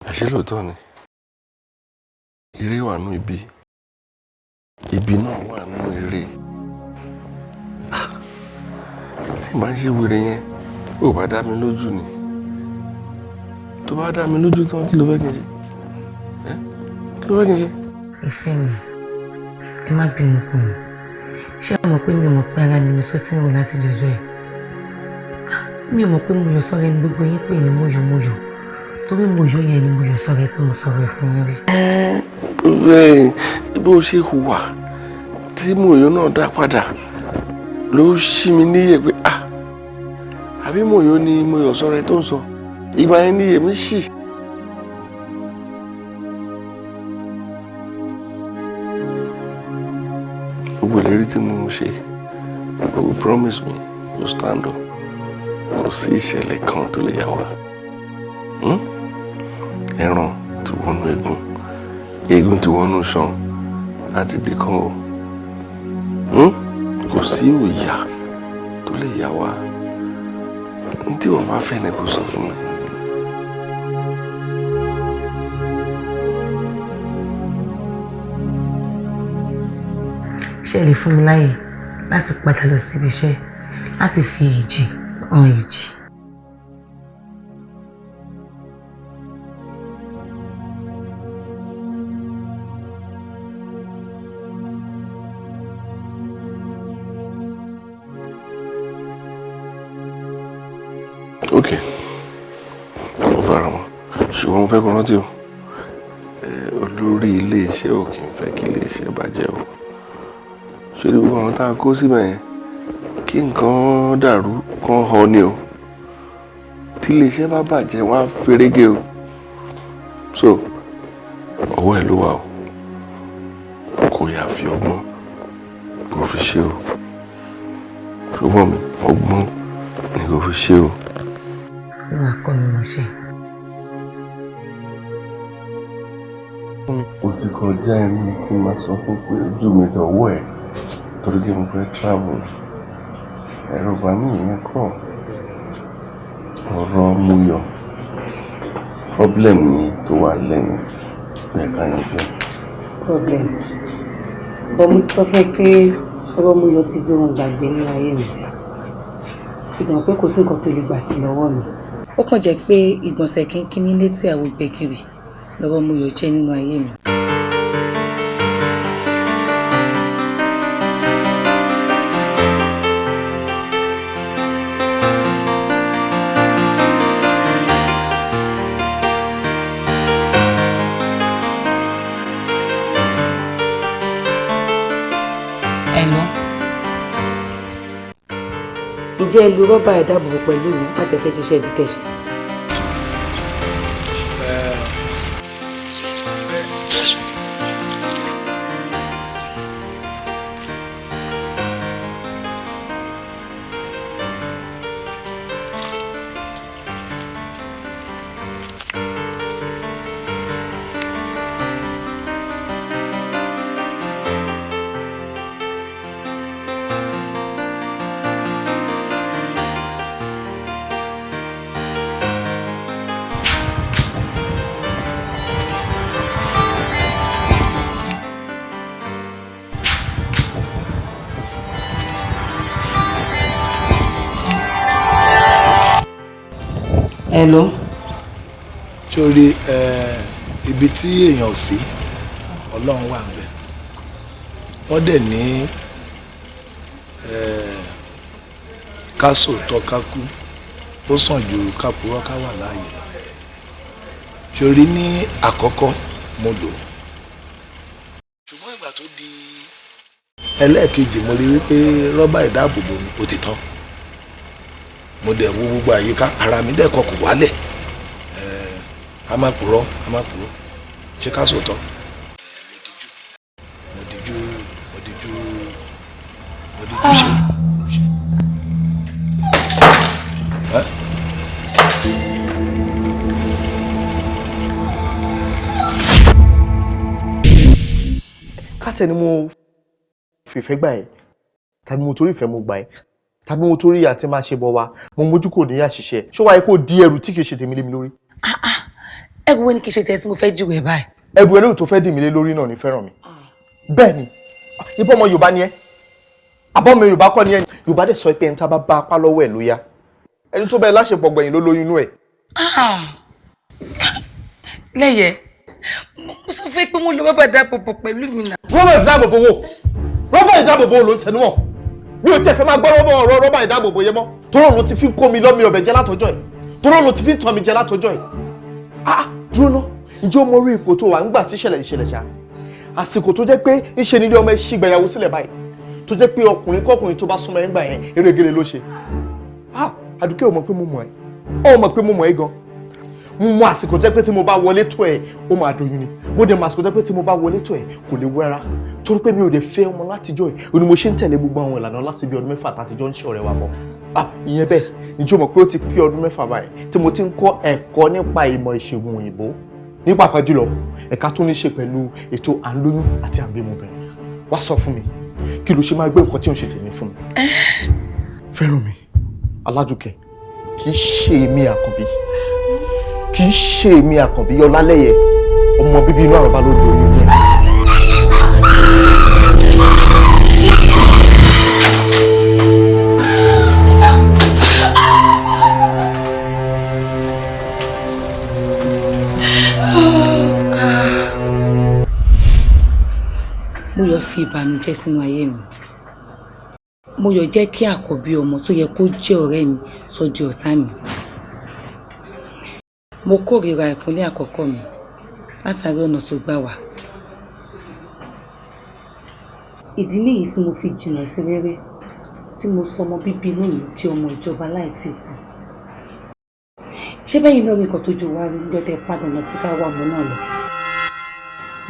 Speaker 3: Àṣé lóòótọ́ ni eré wà nínú ibi, ibi náà wà nínú eré. Tí màá ṣe wèrè yẹn, ó bá dá mi lójú ni. Tó bá dá mi lójú tán, kí ló fẹ́ kí n ṣe? Kí ló fẹ́ kí n ṣe?
Speaker 2: Ìfẹ́ mi, ẹ má bínú fún mi. Ṣé ẹ mọ̀ pé mi ò mọ̀ pé ara mi ni sọ tí ń rò láti jọjọ́ ẹ̀? Mi ò mọ̀ pé mo yọ sọ́rẹ́ ní gbogbo yín pè ní mọ́yọ̀mọ́yọ̀. Torí mo yọ yẹn ni mo yọ sọ́rẹ́ tí mo sọ̀rọ̀ ẹ̀ fún yín rí.
Speaker 3: Bó ṣe hùwà tí mòyó náà dá padà ló ṣí mi níyè pé ah, àbí mòyó ni mo yọ sọ́rẹ́ tó ń sọ, ìgbà yẹn níyè mi ṣì. Gbogbo ìlérí tí mo ṣe, gbogbo promise me you stand up, kò sí ìṣẹ̀lẹ̀ kan tó lè yà wá. Ẹran ti wọnú eegun, eegun ti wọnú ṣan, láti di kan o. Kò sí òòyà tó lè yà wá. N tí wọ́n bá fẹ́ ni kò sọ fún mi.
Speaker 2: Ṣé ẹ lè fún mi láyè láti padà lọ síbi iṣẹ́ láti fi ìjì hàn ìjì?
Speaker 3: Ok, mo fara mọ́, ṣùgbọ́n mo fẹ́ kó rántí o, olórí iléeṣẹ́ ò kì í fẹ́ kí iléeṣẹ́ bàjẹ́ o. Ṣé gbogbo àwọn tá a kó síbẹ̀ yẹn kí nǹkan dàrú kán họ ni o. Tí iléeṣẹ́ bá bàjẹ́ wọ́n á ferege o. So ọwọ́ ẹ̀ ló wà o, kò yà fi ọgbọ́n kò fi ṣe o. Ṣùgbọ́n mi ọgbọ́n ni kò fi ṣe o.
Speaker 2: Wọ́n á kọ́ mi mọṣẹ́.
Speaker 3: O ti kọjá ẹni tí màá sọ fún pé ojú mi dọ̀wọ́ ẹ̀ torí pé mo fẹ́ travel. Ẹ̀rọ bá mi yẹn kọ̀ ọ̀rọ̀ Múyọ̀, problem yẹn tó wà lẹ́yìn bẹ́ẹ̀ ká yanjú.
Speaker 2: Problem bọ́, mo ti sọ fún ẹ pé ọ̀rọ̀ Múyọ̀ ti gbé ohun gbàgbé ní ayé mi, ṣùgbọ́n pé kò sí nǹkan tó lè gbà tí lọ́wọ́ mi. Ó kàn jẹ́ pé ìgbọ̀nsẹ̀ kínkínní létí àwo gbẹ̀gìrì lọ́rọ̀ Múyọ̀ jẹ́ nínú ayé mi. Hello. Ǹjẹ́ ẹ lo rọ́bà ìdáàbòbò pẹ̀lú mi láti fẹ́ ṣiṣẹ́ ibi tẹ̀sán? Hello.
Speaker 4: Sórí ibi tí èèyàn ò sí, Ọlọ́run wà níbẹ̀. Wọ́n dẹ̀ ní ká sòótọ́ ká kú, ó sàn ju ká purọ́ ká wà láàyè lọ. Sórí ní àkọ́kọ́ mo lò. Ṣùgbọ́n ìgbà tó di ẹlẹ́ẹ̀kejì mo rí wípé rọ́bà ìdáàbòbò mi ó ti tán. Mo dẹ̀ wo gbogbo àyíká, ara mi dẹ̀ kọ kò wálẹ̀. Ká má purọ́, ká má purọ́, ṣé ká sòótọ́? Mo dijú, mo dijú, mo dijú ṣe.
Speaker 1: Kátẹ́ ni mo fìfẹ́ gbà ẹ́, tàbí mo torí ìfẹ́ mo gbà ẹ́, tàbí mo torí àti máa ṣe bọ̀ wá, mo mójú kò ní àṣìṣe. Ṣé wàá kó di ẹrù tí kìí ṣe tèmi lé mi lórí?
Speaker 2: Ẹrù wo ni kìí ṣe tiẹ̀ tí mo fẹ́ jù ẹ báyìí?
Speaker 1: Ẹrù ẹlẹ́rù tó fẹ́ dì mí lé lórí náà ni fẹ́ràn mi. Bẹ́ẹ̀ ni, ibọ́ ọmọ Yorùbá ni ẹ́, àbọ̀ ọmọ Yorùbá kọ́ ni ẹ́. Yorùbá dẹ̀ sọ pé ẹni tá a bá bá apá lọ́wọ́ ẹ̀ ló yá. Ẹni tó bẹ́ẹ̀ láṣepọ̀ gbẹ̀yìn ló lóyún inú ẹ̀.
Speaker 2: Lẹ́yẹ̀, mo sọ fún ẹ pé mo lo rọ́bà ìdáàbòbò pẹ̀lú mi náà.
Speaker 1: Rọ́bà ìdáàbòbò wo? Rọ́bà ìdáàbòbò ló ń tẹnu mọ́. Mi ò tiẹ̀ fẹ́ máa gbọ́ ọ̀rọ̀ rọ́bà ìdáàbòbò yẹn mọ́. Toró ló ti fi kó mi lọ́mí ọbẹ̀ jẹ látọjọ́ ẹ̀. Toró ló ti fi tàn mí jẹ látọjọ́ ẹ̀. Ah, dúró ná, ǹjẹ́ o mọ orí ipò tó wà ńgbà tí ìṣẹ̀lẹ̀ ìṣẹ̀lẹ̀ ṣá? Àsìkò tó jẹ́ pé ńṣe nílé ọmọ ẹ ṣì gbẹ̀yàwó sílẹ̀ báyìí. Tó jẹ́ pé ọkùnrin kọ́kùnrin tó bá súnmọ́ ẹ̀ ń gbà yẹn, erégele ló ṣe. Ah, Àdùkẹ́ ò mọ̀ pé mo mọ̀ ẹ́. Ó mọ̀ pé mo mọ̀ ẹ́ gan. Mo mọ àsìkò jẹ́ pé tí mo bá wọlé tó ẹ̀, ó máa doyún ni. Mo dẹ̀ mọ àsìkò jẹ́ pé tí mo bá wọlé tó ẹ̀, kò lè wú rárá. Torí pé mi ò dẹ̀ fẹ́ ọmọ látijọ́ ẹ̀, òní mo ṣe ń tẹ̀lé gbogbo àwọn ìlànà láti bí ọdún 6 tàtijọ́ ń ṣe ọ̀rẹ́ wa bọ̀. Ah, ìyẹn bẹ́ẹ̀, ǹjẹ́ o mọ̀ pé ó ti pé ọdún 6 báyìí tí mo ti ń kọ́ ẹ̀kọ́ nípa ìmọ̀ ìṣègùn òyìnbó, ní pàápàá jùlọ ẹ̀ka tó ní ṣe pẹ̀lú ètò à ń lóyún àti à ń bímọ obìnrin. Wá sọ fún mi, kí ló ṣe máa gbé nǹkan tí ò ń ṣe tèmi fún mi? Fẹ́ràn mi, Aládùkẹ́, Kì í ṣe èmi Àkànbí, kì í ṣe èmi Àkànbí Ọlálẹ́yẹ, ọmọ bíbí inú àròbá ló lóyún inú ẹ̀.
Speaker 2: Mọ́yọ̀ fi ìbànújẹ́ sínú ayé mi. Mọ́yọ̀ jẹ́ kí àkọ́bí ọmọ tó yẹ kó jẹ́ ọ̀rẹ́ mi sọ di ọ̀tá mi. Mo kórìíra ìkúnlẹ̀ àkọ́kọ́ mi látàrí ọ̀nà tó gbà wá. Ìdí nìyí tí mo fi jìnnà sí rere, tí mo sọ ọmọ bíbí inú mi di ọmọ ìjọba láì tí ì kú. Ṣé bẹ́yìn náà rí nǹkan tójú wa rí níjọ́ tẹ́ padà lọ pé ká wá ọmọ náà lọ?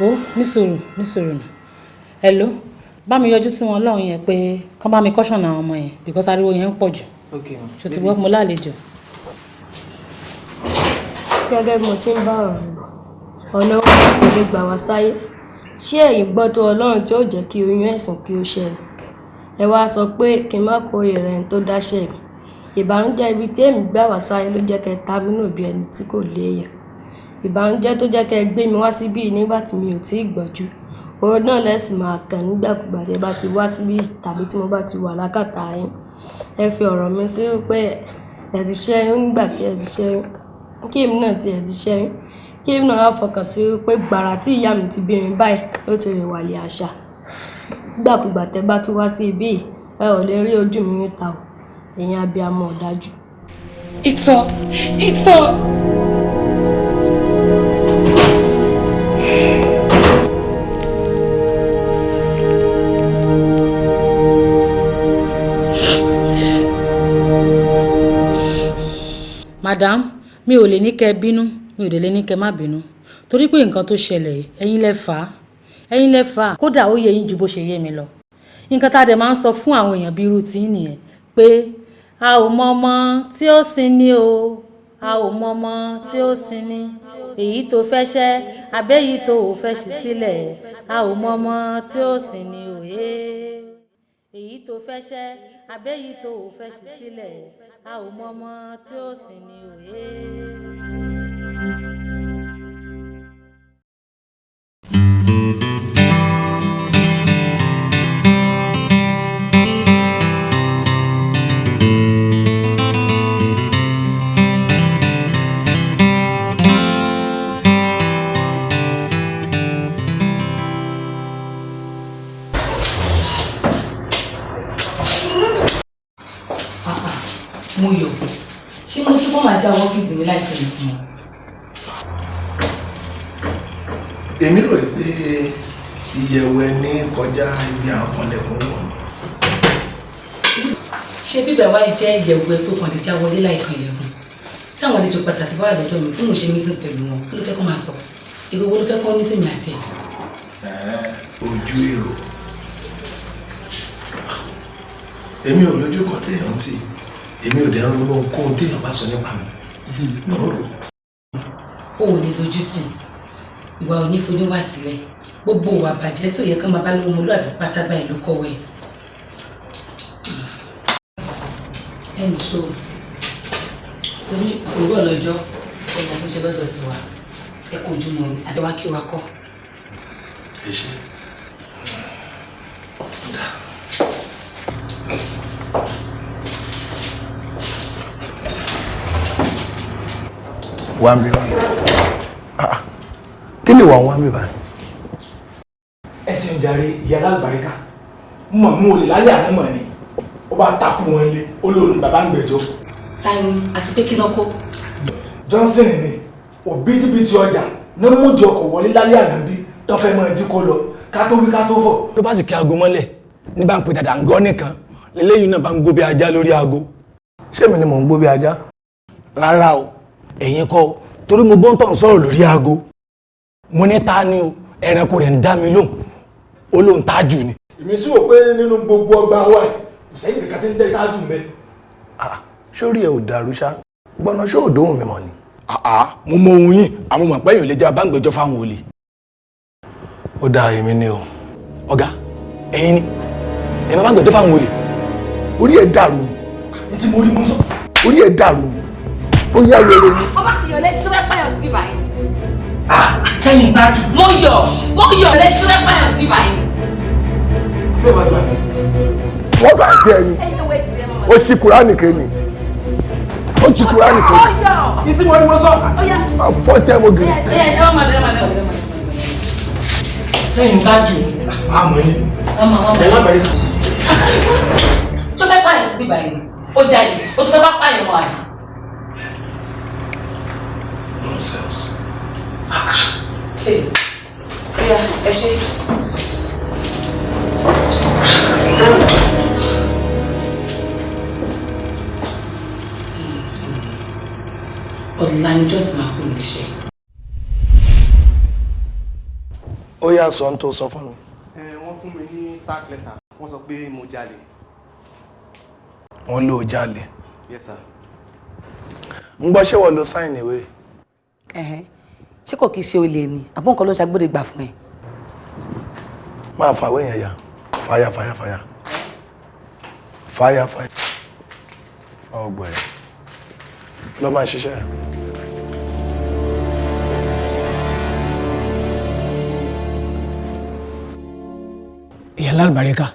Speaker 17: Ó nísòrò nísòrò nù. Hello, bá mi yọjú sí wọn lọ́hùn yẹn pé kán bá mi caution àwọn ọmọ yẹn because ariwo yẹn ń pọ̀ jù.
Speaker 9: Okay, ma.
Speaker 17: Ṣó ti gbọ́? Mo lálejò.
Speaker 7: Gẹ́gẹ́ bí mo ti ń bá ọ̀rọ̀ mi bọ̀, ọ̀nà wo ni kò lè gbà wá sáyé? Ṣé ẹ̀yin gbọ́n tó Ọlọ́run tí ó jẹ́ kí oyún ẹ̀sìn kí ó ṣẹ ni? Ẹ wá sọ pé kí n má kórìíra ẹni tó dáṣẹ́ mi. Ìbànújẹ́ ibi tí èmi gbà wá sáyé ló jẹ́ kẹ́ ẹ ta mí nù bí ẹni tí kò léèyàn. Ìbànújẹ́ tó jẹ́ kẹ́ ẹ gbé mi wá síbí yìí nígbà tí mi ò tíì gbọ́njú. Òun náà lẹ sì máa kàn nígbàkúgbà tí ẹ bá ti wá síbí tàbí tí mo bá ti wà lákàtà yín. Ẹ fi ọ̀rọ̀ mi sí pé ẹ ti ṣẹ́yún nígbà tí ẹ ti ṣẹ́yún. Kí èmi náà tí ẹ ti ṣẹ́yún. Kí èmi náà wá fọkàn sí pé gbàrà tí ìyá mi ti bí mi báyìí ló ti rìnwàlẹ̀ àṣà. Nígbàkúgbà tí ẹ bá tún wá sí ibí yìí, ẹ ò lè rí ojú mi níta o. Ẹ̀yin abiyamọ ọ̀dájú.
Speaker 2: Ìtàn, ìtàn.
Speaker 17: Madam, mi ò lè ní kẹ́ bínú, mi ò dẹ̀ lè ní kẹ́ má bínú, torí pé nǹkan tó ṣẹlẹ̀ yìí, ẹ̀yin lẹ fà á, ẹ̀yin lẹ fà á. Kódà ó yé yín ju bó ṣe yé mi lọ. Nǹkan tá a dẹ̀ máa ń sọ fún àwọn èèyàn bíi irú tí nìyẹn pé a ò mọ ọmọ tí ó sin ni o, a ò mọ ọmọ tí ó sin ni, èyí tó fẹ́ ṣẹ́ àbẹ́yìí tó ò fẹ́ ṣí sílẹ̀, a ò mọ ọmọ tí ó sin ni o, èyí tó fẹ́ ṣẹ́ àbẹ́yìí tó ò fẹ́ ṣí sílẹ̀, a ò mọ ọmọ tí ó sin ni o.
Speaker 2: Mọ́yọ̀, ṣé mo tún kọ́ máa já ọ́fíìsì mi láì tẹ̀lé fún ọ?
Speaker 10: Èmi rò pé ìyẹ̀wò ẹni kọjá ibi àwọn kanlẹ̀kùn wọ̀ ni.
Speaker 2: Ṣé bíbẹ̀ wá jẹ́ ìyẹ̀wò ẹ tó kàn lè já wọlé láì kan ilẹ̀kùn? Tí àwọn àlejò pàtàkì bá wà lọ́dọ̀ mi tí mò ń ṣe mísìn pẹ̀lú wọn, kí ló fẹ́ kó máa sọ? Èrò wo ló fẹ́ kó ní sèmi àti ẹ̀?
Speaker 10: Ojú èrò. Èmi ò lójú kan téèyàn tì. Èmi ò dẹ̀ ń ronú ohunkóhun téèyàn bá sọ nípa mi. Mi ò rò.
Speaker 2: O ò lè lójú tì. Ìwà ò ní fojú wá sílẹ̀. Gbogbo ìwà bàjẹ́ tí ò yẹ ká máa bá lọ́wọ́ ọmọlúwàbí pátá báyìí ló kọ́wọ́ ẹ̀. Ẹnì ṣó torí òwúrọ̀ lọ́jọ́ ṣe ni àfúnṣe lọ́dọ̀ sí wa. Ẹ kò jùmọ̀ rí, àbẹ̀wá kí wa kọ́.
Speaker 10: Ẹ ṣé. Wá ń bí wá. Kí ni ìwà ń wá ń bí báyìí?
Speaker 16: Ẹ ṣeun jàre, ìyá alábàríkà. Mo mọ̀ mú olè lálẹ́ àná mọ̀ ni. Ó bá takú wọn lé, ó lóun ní bàbá ń gbẹ́jọ́.
Speaker 2: Ta ni àti pé kí ló kó?
Speaker 16: Johnson ni òbítíbitì ọjà ní múdi ọkọ̀ wọlé lálẹ́ àná bí tó fẹ́ mọ ẹjí kó lọ ká tó wí ká tó fọ̀.
Speaker 18: Ló bá sì kí aago mọ́lẹ̀ ní bá ń pe dàdà ń gọ́ nìkan lélẹ́yìn náà bá ń gbó bí ajá lórí aago.
Speaker 10: Ṣé èmi ni mò ń gbó bí ajá?
Speaker 18: Rárá o, ẹ̀yin kọ́ o, torí mo bọ́ ń tàn sọ̀rọ̀ lórí aago. Mo ní ta ni o, ẹranko rẹ̀ ń dá mi lóhùn, ó lóhùn tájù ni.
Speaker 16: Èmi sì wò pé nínú gbogbo ọgbà wa ẹ̀ kò sẹ́yìn kankan tí ń dẹ́ tájù mẹ́.
Speaker 10: Sórí ẹ ò dàrú ṣá, gbọ́nà ṣó ò dóhùn mi mọ̀ ni.
Speaker 18: Mo mọ ohun yín, àwọn ọmọ pẹ́yìn ò lè jẹ́ abáǹgbẹ́jọ́ fáwọn olè.
Speaker 10: Ó dáa, èmi ni o.
Speaker 18: Ọ̀gá, ẹ̀yin ni, ẹ̀yin abáǹgbẹ́jọ́ fáwọn olè.
Speaker 10: Orí ẹ dàrú ni.
Speaker 16: Ní tí mo rí mo sọ.
Speaker 10: Orí ẹ dàrú ni. Ó yá wèrè ni.
Speaker 13: Ọba ṣe yọ lẹ́sí rẹ́ pààyàn sí báyìí.
Speaker 16: Sẹ́yìn tájú.
Speaker 13: Mo yọ̀, mo yọ̀ lẹ́sí rẹ́ pààyàn sí báyìí.
Speaker 10: Wọ́n sà sí ẹni. Ó ṣí Kúránì kéènì. Ó ṣí Kúránì kéènì.
Speaker 16: Ìtí mo ní mo sọ.
Speaker 10: Fọ́ tí ẹ mo gèrè.
Speaker 16: Sẹ́yìn tájú àmọ́ ni. Ẹ lágbàáyé.
Speaker 13: Tó fẹ́ pààyàn sí báyìí, ó jalè, ó tún fẹ́ bá pààyàn mọ́ àyè.
Speaker 10: Nonsense.
Speaker 13: Ẹ ṣe. Ọ̀la ni Joyce máa kú ní iṣẹ́.
Speaker 10: Ó yá, sọ ohun tó sọ fún mi.
Speaker 19: Wọ́n fún mi ní sack letter, wọ́n sọ pé mo jalè.
Speaker 10: Wọ́n ló jalè.
Speaker 19: Yes sir.
Speaker 10: Ń gbọ́, ṣé wọ́n lo sign ìwé?
Speaker 2: Ẹ̀hẹ́n. Ṣé kò kí ṣe olè ni àbọ̀ nǹkan ló ń ṣàgbọ́dọ̀ gbà fún ẹ?
Speaker 10: Máa fàwé yẹn ya. Fàyà fàyà fàyà. Fàyà fàyà. Ọgbọ̀n ẹ̀. Lọ máa ṣiṣẹ́.
Speaker 16: Ìyá lálùbáríkà,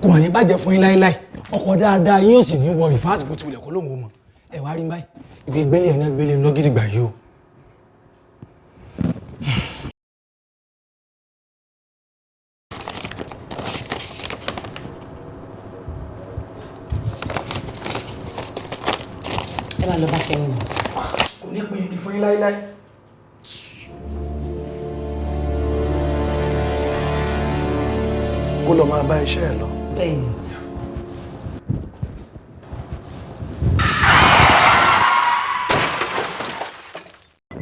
Speaker 16: kò wà ní bàjẹ́ fún yín láéláé. Ọkọ̀ dáadáa yín ò sì ní wọ rìfáàsì bó ti wulẹ̀ kó lóun ò mọ̀. Ẹ wá rí báyìí, ìwé gbélé ẹ̀ náà gbélé lọ gidigba yìí o.
Speaker 2: Ẹ máa lọ bá ṣe yín lọ.
Speaker 16: Kò ní pín igi fún yín láéláé.
Speaker 10: Kó lọ máa bá iṣẹ́ ẹ̀ lọ.
Speaker 2: Bẹ́ẹ̀ni.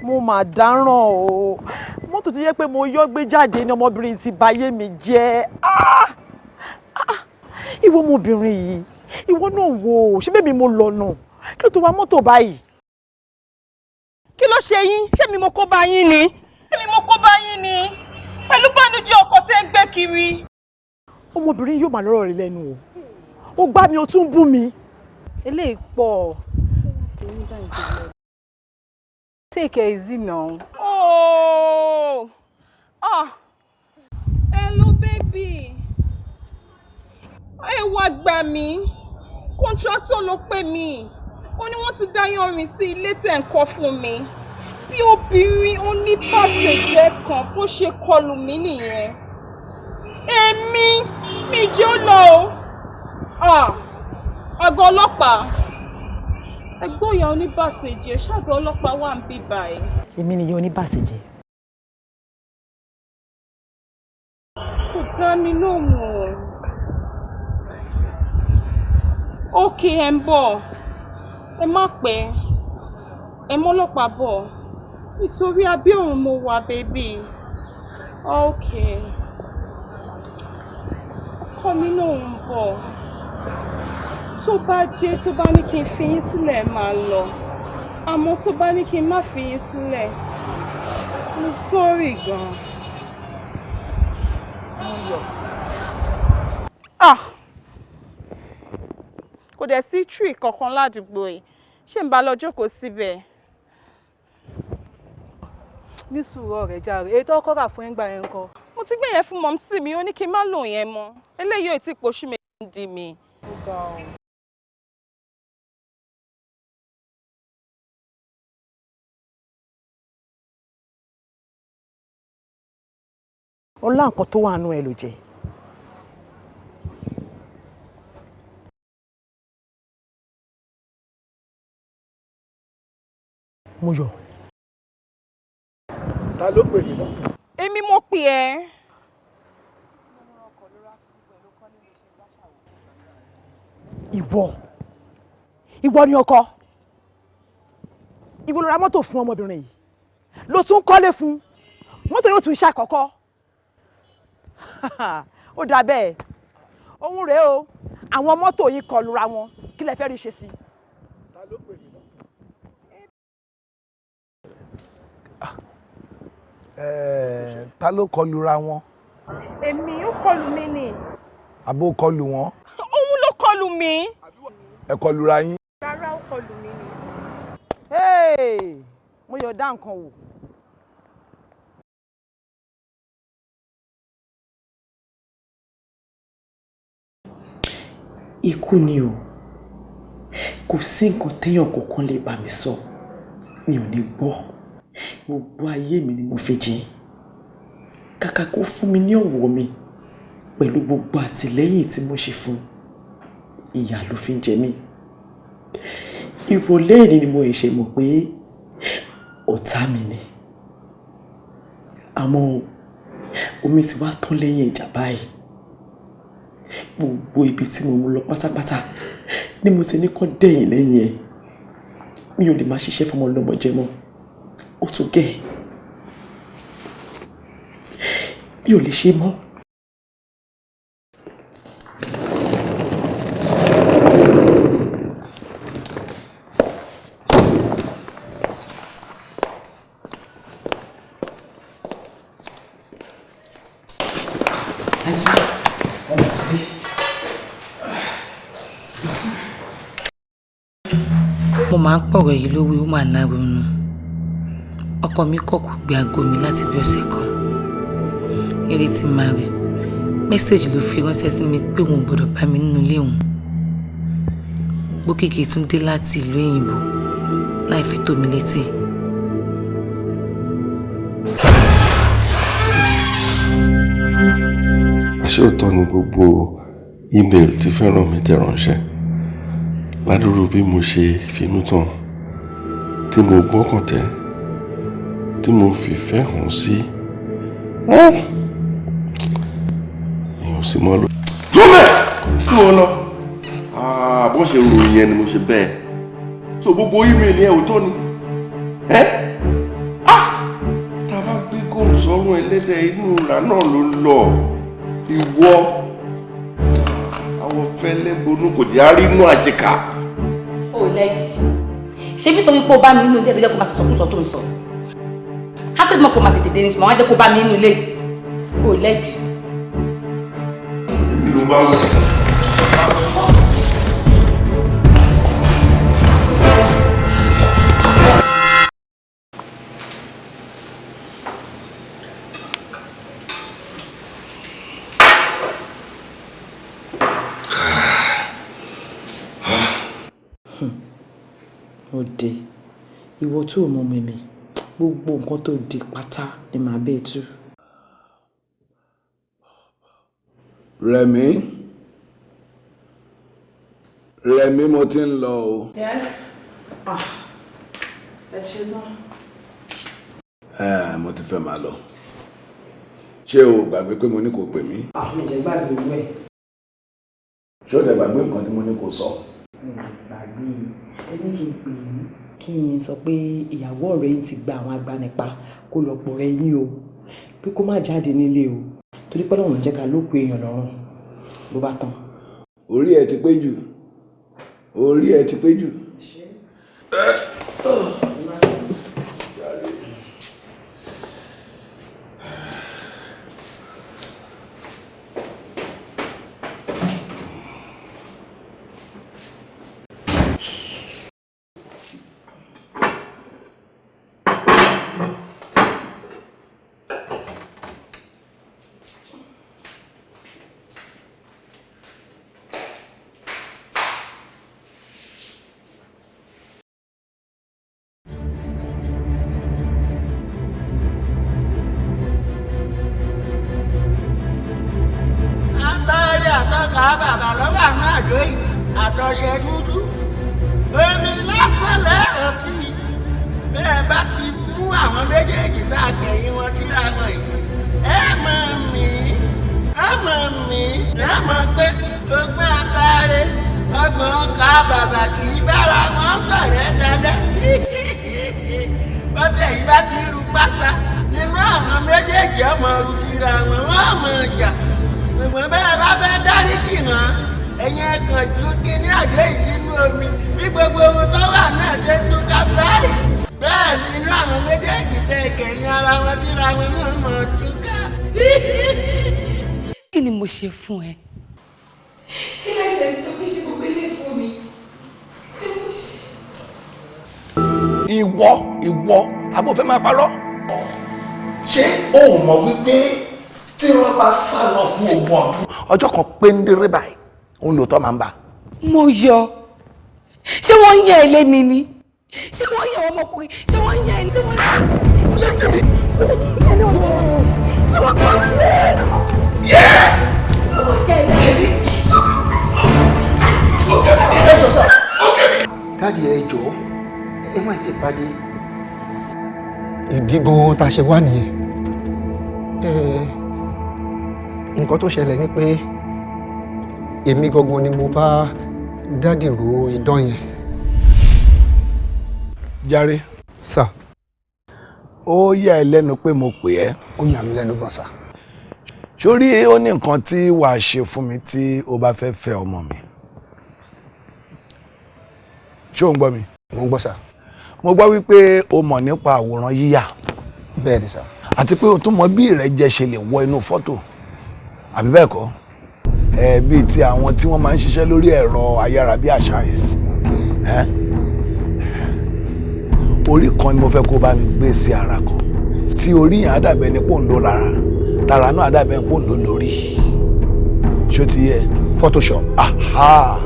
Speaker 11: Mo mà dáràn o. Mọ́tò tó yẹ pé mo yọ́ gbé jáde ní ọmọbìnrin ti bayé mi jẹ́. Ah! Ah! Ìwọ ọmọbìnrin yìí, ìwọ náà wò ó, ṣé bẹ́ẹ̀ mi mo lọ́nà kí ló tó wa mọ́tò báyìí?
Speaker 13: Kí ló ṣe yín? Ṣé mi mo kó bá yín ni? Ṣé mi mo kó bá yín ni? Pẹ̀lú bánújẹ́ ọkọ̀ tẹ́ ń gbé kiri.
Speaker 11: Ọmọbìnrin yóò máa lọ́rọ̀ rẹ lẹ́nu o. Ó gbá mi, ó tún bú mi.
Speaker 12: Eléyìí pọ̀. Take it easy now.
Speaker 13: Oh! Ah! Hello baby. Ẹ wá gbà mí. Contractor ló pè mí. Ó ní wọ́n ti dá yanrìn sí ilé tẹ̀ ń kọ́ fún mi. Bí obìnrin oníbàṣẹ̀jẹ́ kan bó ṣe kọlù mí nìyẹn. Èmi mi jẹ́ ó lọ o. Ah! Àgọ́ ọlọ́pàá. Ẹgbọ́n ìyá oníbàṣẹ̀jẹ́, ṣàgọ́ ọlọ́pàá wà ń bí báyìí.
Speaker 11: Èmi nìyẹn oníbàṣẹjẹ.
Speaker 13: Kò dá mi lóhùn o. Ókè, ẹ ń bọ̀. Ẹ má pẹ́. Ẹ mọ́lọ́pàá bọ̀. Nítorí abẹ́ òun mo wà, baby. Ókè. Ọkọ mi náà ń bọ̀. Tó bá dé, tó bá ní kí n fi yín sílẹ̀, máa lọ. Àmọ́ tó bá ní kí n má fi yín sílẹ̀, mo sorry gan. Ah! Kò dẹ̀ sí tree kankan ládùúgbò yìí. Ṣé n bá lọ jókòó síbẹ̀?
Speaker 12: Ní sùúrù ọ̀rẹ́ jàre, èyí tó kọ́ rà fún ẹ̀ngbà yẹn ńkọ́?
Speaker 13: Mo ti gbé yẹn fún mọ̀mísí mi, ó ní kí n má lò yẹn mọ́. Eléyìí ò tí ì pòṣù méjì di mi.
Speaker 12: Ó ga ọ.
Speaker 11: Ọlá nǹkan tó wà nù ẹ ló jẹ. Mo yọ̀.
Speaker 10: Ta ló pè mí náà?
Speaker 13: Èmi mo pè ẹ́.
Speaker 11: Ìwọ ni ọkọ. Ìwọ ló ra mọ́tò fún ọmọbìnrin yìí, ló tún kọ́lé fún. Mọ́tò yóò tún ṣàkọ́kọ́. Ó dà bẹ́ẹ̀. Òun rèé o, àwọn mọ́tò yìí kọlura wọn. Kí lẹ fẹ́ rí ṣe sí i?
Speaker 10: Ta ló kọlura wọn?
Speaker 13: Èmi, ó kọlù mí ni.
Speaker 10: Àbó kọlù wọn?
Speaker 13: Òun ló kọlù mí.
Speaker 10: Ẹ kọlura yín.
Speaker 13: Rárá, ó kọlù mí ni.
Speaker 11: Mo yọ̀ dá nǹkan wò.
Speaker 9: Ikú ni o. Kò sí nǹkan téèyàn kankan lè bá mi sọ, mi ò ní gbọ́. Gbogbo ayé mi ni mo fi jìn. Kàkà kó fún mi ní ọ̀wọ̀ mi pẹ̀lú gbogbo àtìlẹ́yìn tí mo ṣe fún, ìyà ló fi ń jẹ mí. Ìrọ̀lẹ́ èní ni mo ṣe mọ̀ pé ọ̀tá mi ni. Àmọ́ omi ti wá tán lẹ́yìn ìjà báyìí. Gbogbo ibi tí mo mú lọ pátápátá ni mo ti ní kán dẹ̀yìn lẹ́yìn ẹ̀. Mi ò lè máa ṣiṣẹ́ fọmọ ọlọ́mọ jẹ mọ́. Ó tó gẹ́. Mi ò lè ṣe mọ́.
Speaker 19: Àǹtí, ọmọ ti dé.
Speaker 2: Mo máa ń pọ̀rọ̀ yìí lówó, ó máa láronú. Ọkọ mi kọ̀ kò gbé aago mi láti bí ọ̀sẹ̀ kan. Ìrètí máa rí message ló fi ránṣẹ́ sí mi pé òun ò gbọ́dọ̀ bá mi nínú ilé òun. Gbókìkí tún dé láti ìlú òyìnbó láì fi tó mi létí.
Speaker 3: Àṣé òótọ́ ni gbogbo email tí fẹ́ràn mi tẹ̀ ránṣẹ́ ládùúrú bí mo ṣe finú tán, tí mo gbọ́kàn tẹ́, tí mo fìfẹ́ hàn sí èèyàn sì mọ́ lò. Dúró kí wọ́n lọ. Bó ṣe ròyìn yẹn ni mo ṣe bẹ́ẹ̀. So gbogbo email yẹn òótọ́ ni. Tá a bá gbé góòlù sọ́rùn ẹlẹ́dẹ̀, inú ìrà náà ló lọ. Ìwọ àwọn fẹ́lẹ́ bonú kò jẹ́ àrínú àjẹká.
Speaker 2: Ó lẹ́bi. Ṣé bí torí pé ó bá mi nínú ilé ló jẹ́ kó máa sọ̀kúsọ tó ń sọ? Á tó mọ̀ kó máa tètè dé ní sùn, wọ́n á jẹ́ kó bá mi nínú ilé. Ó lẹ́bi.
Speaker 3: Èmi ló bá wọ̀.
Speaker 9: Ó dé, ìwọ tó mọ mímí, gbogbo nǹkan tó di pátá ni màá bẹ́ẹ̀ tú.
Speaker 4: Rẹ̀mí, Rẹ̀mí, mo ti ń lọ o.
Speaker 11: Yes. Ah, ẹ ṣe tán.
Speaker 4: Ẹ, mo ti fẹ́ máa lọ. Ṣé o gbàgbé pé mo ní kó pè mí?
Speaker 9: Ah, mi jẹ́ gbàgbé owó ẹ̀.
Speaker 4: Ṣé o dẹ̀ gbàgbé nǹkan tí mo ní kó sọ?
Speaker 9: Mi ò gbàgbé. Ẹ ní kí n pè yín, kí n sọ pé ìyàwó ọ̀rẹ́ yín ti gba àwọn agbanipa kó lọ pọ̀ rẹ yín o, pé kó má jáde nílé o, torí pé Ọlọ́run jẹ́ ká lóko èèyàn lọ́rùn ló bá tán.
Speaker 4: Orí ẹ ti pé jù, orí ẹ ti pé jù.
Speaker 20: Àtàrí àtọkà bàbá lọ́wọ́ àwọn àdó yìí àtọ̀ṣẹ dúdú. Omi lásán lẹ́rọ sí i. Bẹ́ẹ̀ bá ti mú àwọn méjèèjì tá a kẹ̀yìn wọn síra wọn yìí, ẹ mọ̀ mí, ẹ mọ̀ mí, ẹ mọ̀ pé ogún àtàrí ọgbọ̀n ọkà bàbà kì í bára wọn sọ̀rẹ́ dalẹ̀. Bọ́sẹ̀ yìí bá ti lu pátá nínú àwọn méjèèjì ọmọ ru síra wọn, wọ́n mọ̀ jà. Ṣùgbọ́n bẹ́ẹ̀ bá fẹ́ dáríjì hàn, ẹ̀yin ẹ̀kan ju kíní àdó yìí sínú omi bí gbogbo ohun tó wà náà ṣe ń túká báyìí. Bẹ́ẹ̀ ni inú àwọn méjèèjì tẹ kẹ̀yìn ara wọn síra wọn náà mọ̀ túká.
Speaker 2: Kí ni mo ṣe fún ẹ?
Speaker 13: Kí lẹ ṣe tó fi ṣe gbogbo ilé fún mi? Kí ni mo ṣe?
Speaker 4: Ìwọ ìwọ àbò fẹ́ máa parọ́.
Speaker 10: Ṣé o ò mọ̀ wípé tí wọ́n bá sá lọ fún ogún ọdún,
Speaker 4: ọjọ́ kan péńdéré báyìí òun lòótọ́ máa ń bá.
Speaker 2: Mo yọ. Ṣé wọ́n ń yẹ ilé mi ni? Ṣé wọ́n ń yẹ ọmọkùnrin? Ṣé wọ́n ń yẹ ẹni tí wọ́n ń yẹ?
Speaker 10: Létí mi.
Speaker 2: Ṣé wọ́n kọ́ mi? Ṣé wọ́n yẹ ilé mi?
Speaker 1: Ẹ jọ̀ọ́ sà. Daddy, ẹ jọ̀ọ́, ẹ má ti pàdé. Ìdí gan-an tá a ṣe wá nìyẹn. Nǹkan tó ṣẹlẹ̀ ni pé èmi gangan ni mo bá daddy ro idán yẹn.
Speaker 4: Jàre.
Speaker 1: Sà.
Speaker 4: Ó yà ẹ́ lẹ́nu pé mo pè ẹ́.
Speaker 1: Ó yà mí lẹ́nu gan sà.
Speaker 4: Sórí ó ní nǹkan tí wàá ṣe fún mi tí o bá fẹ́ fẹ́ ọmọ mi. Ṣé o ń gbọ́ mi?
Speaker 1: Mo ń gbọ́ sà.
Speaker 4: Mo gbọ́ wípé o mọ̀ nípa àwòrán yíyà.
Speaker 1: Bẹ́ẹ̀ ni sà.
Speaker 4: Àti pé o tún mọ bí ìrẹ́jẹ ṣe lè wọ inú fọ́tò. Àbí bẹ́ẹ̀ kọ́? Ẹ bíi ti àwọn tí wọ́n máa ń ṣiṣẹ́ lórí ẹ̀rọ ayárabíàṣá yẹn. Ẹ́ orí kan ni mo fẹ́ kó bá mi gbé sí ara kan tí orí yẹn á dàbẹ̀ ní pò ń lò rárá, lára náà á dàbẹ̀ ní pò ń lò lórí. Ṣó ti yẹ?
Speaker 1: Photoshop.
Speaker 4: Aha,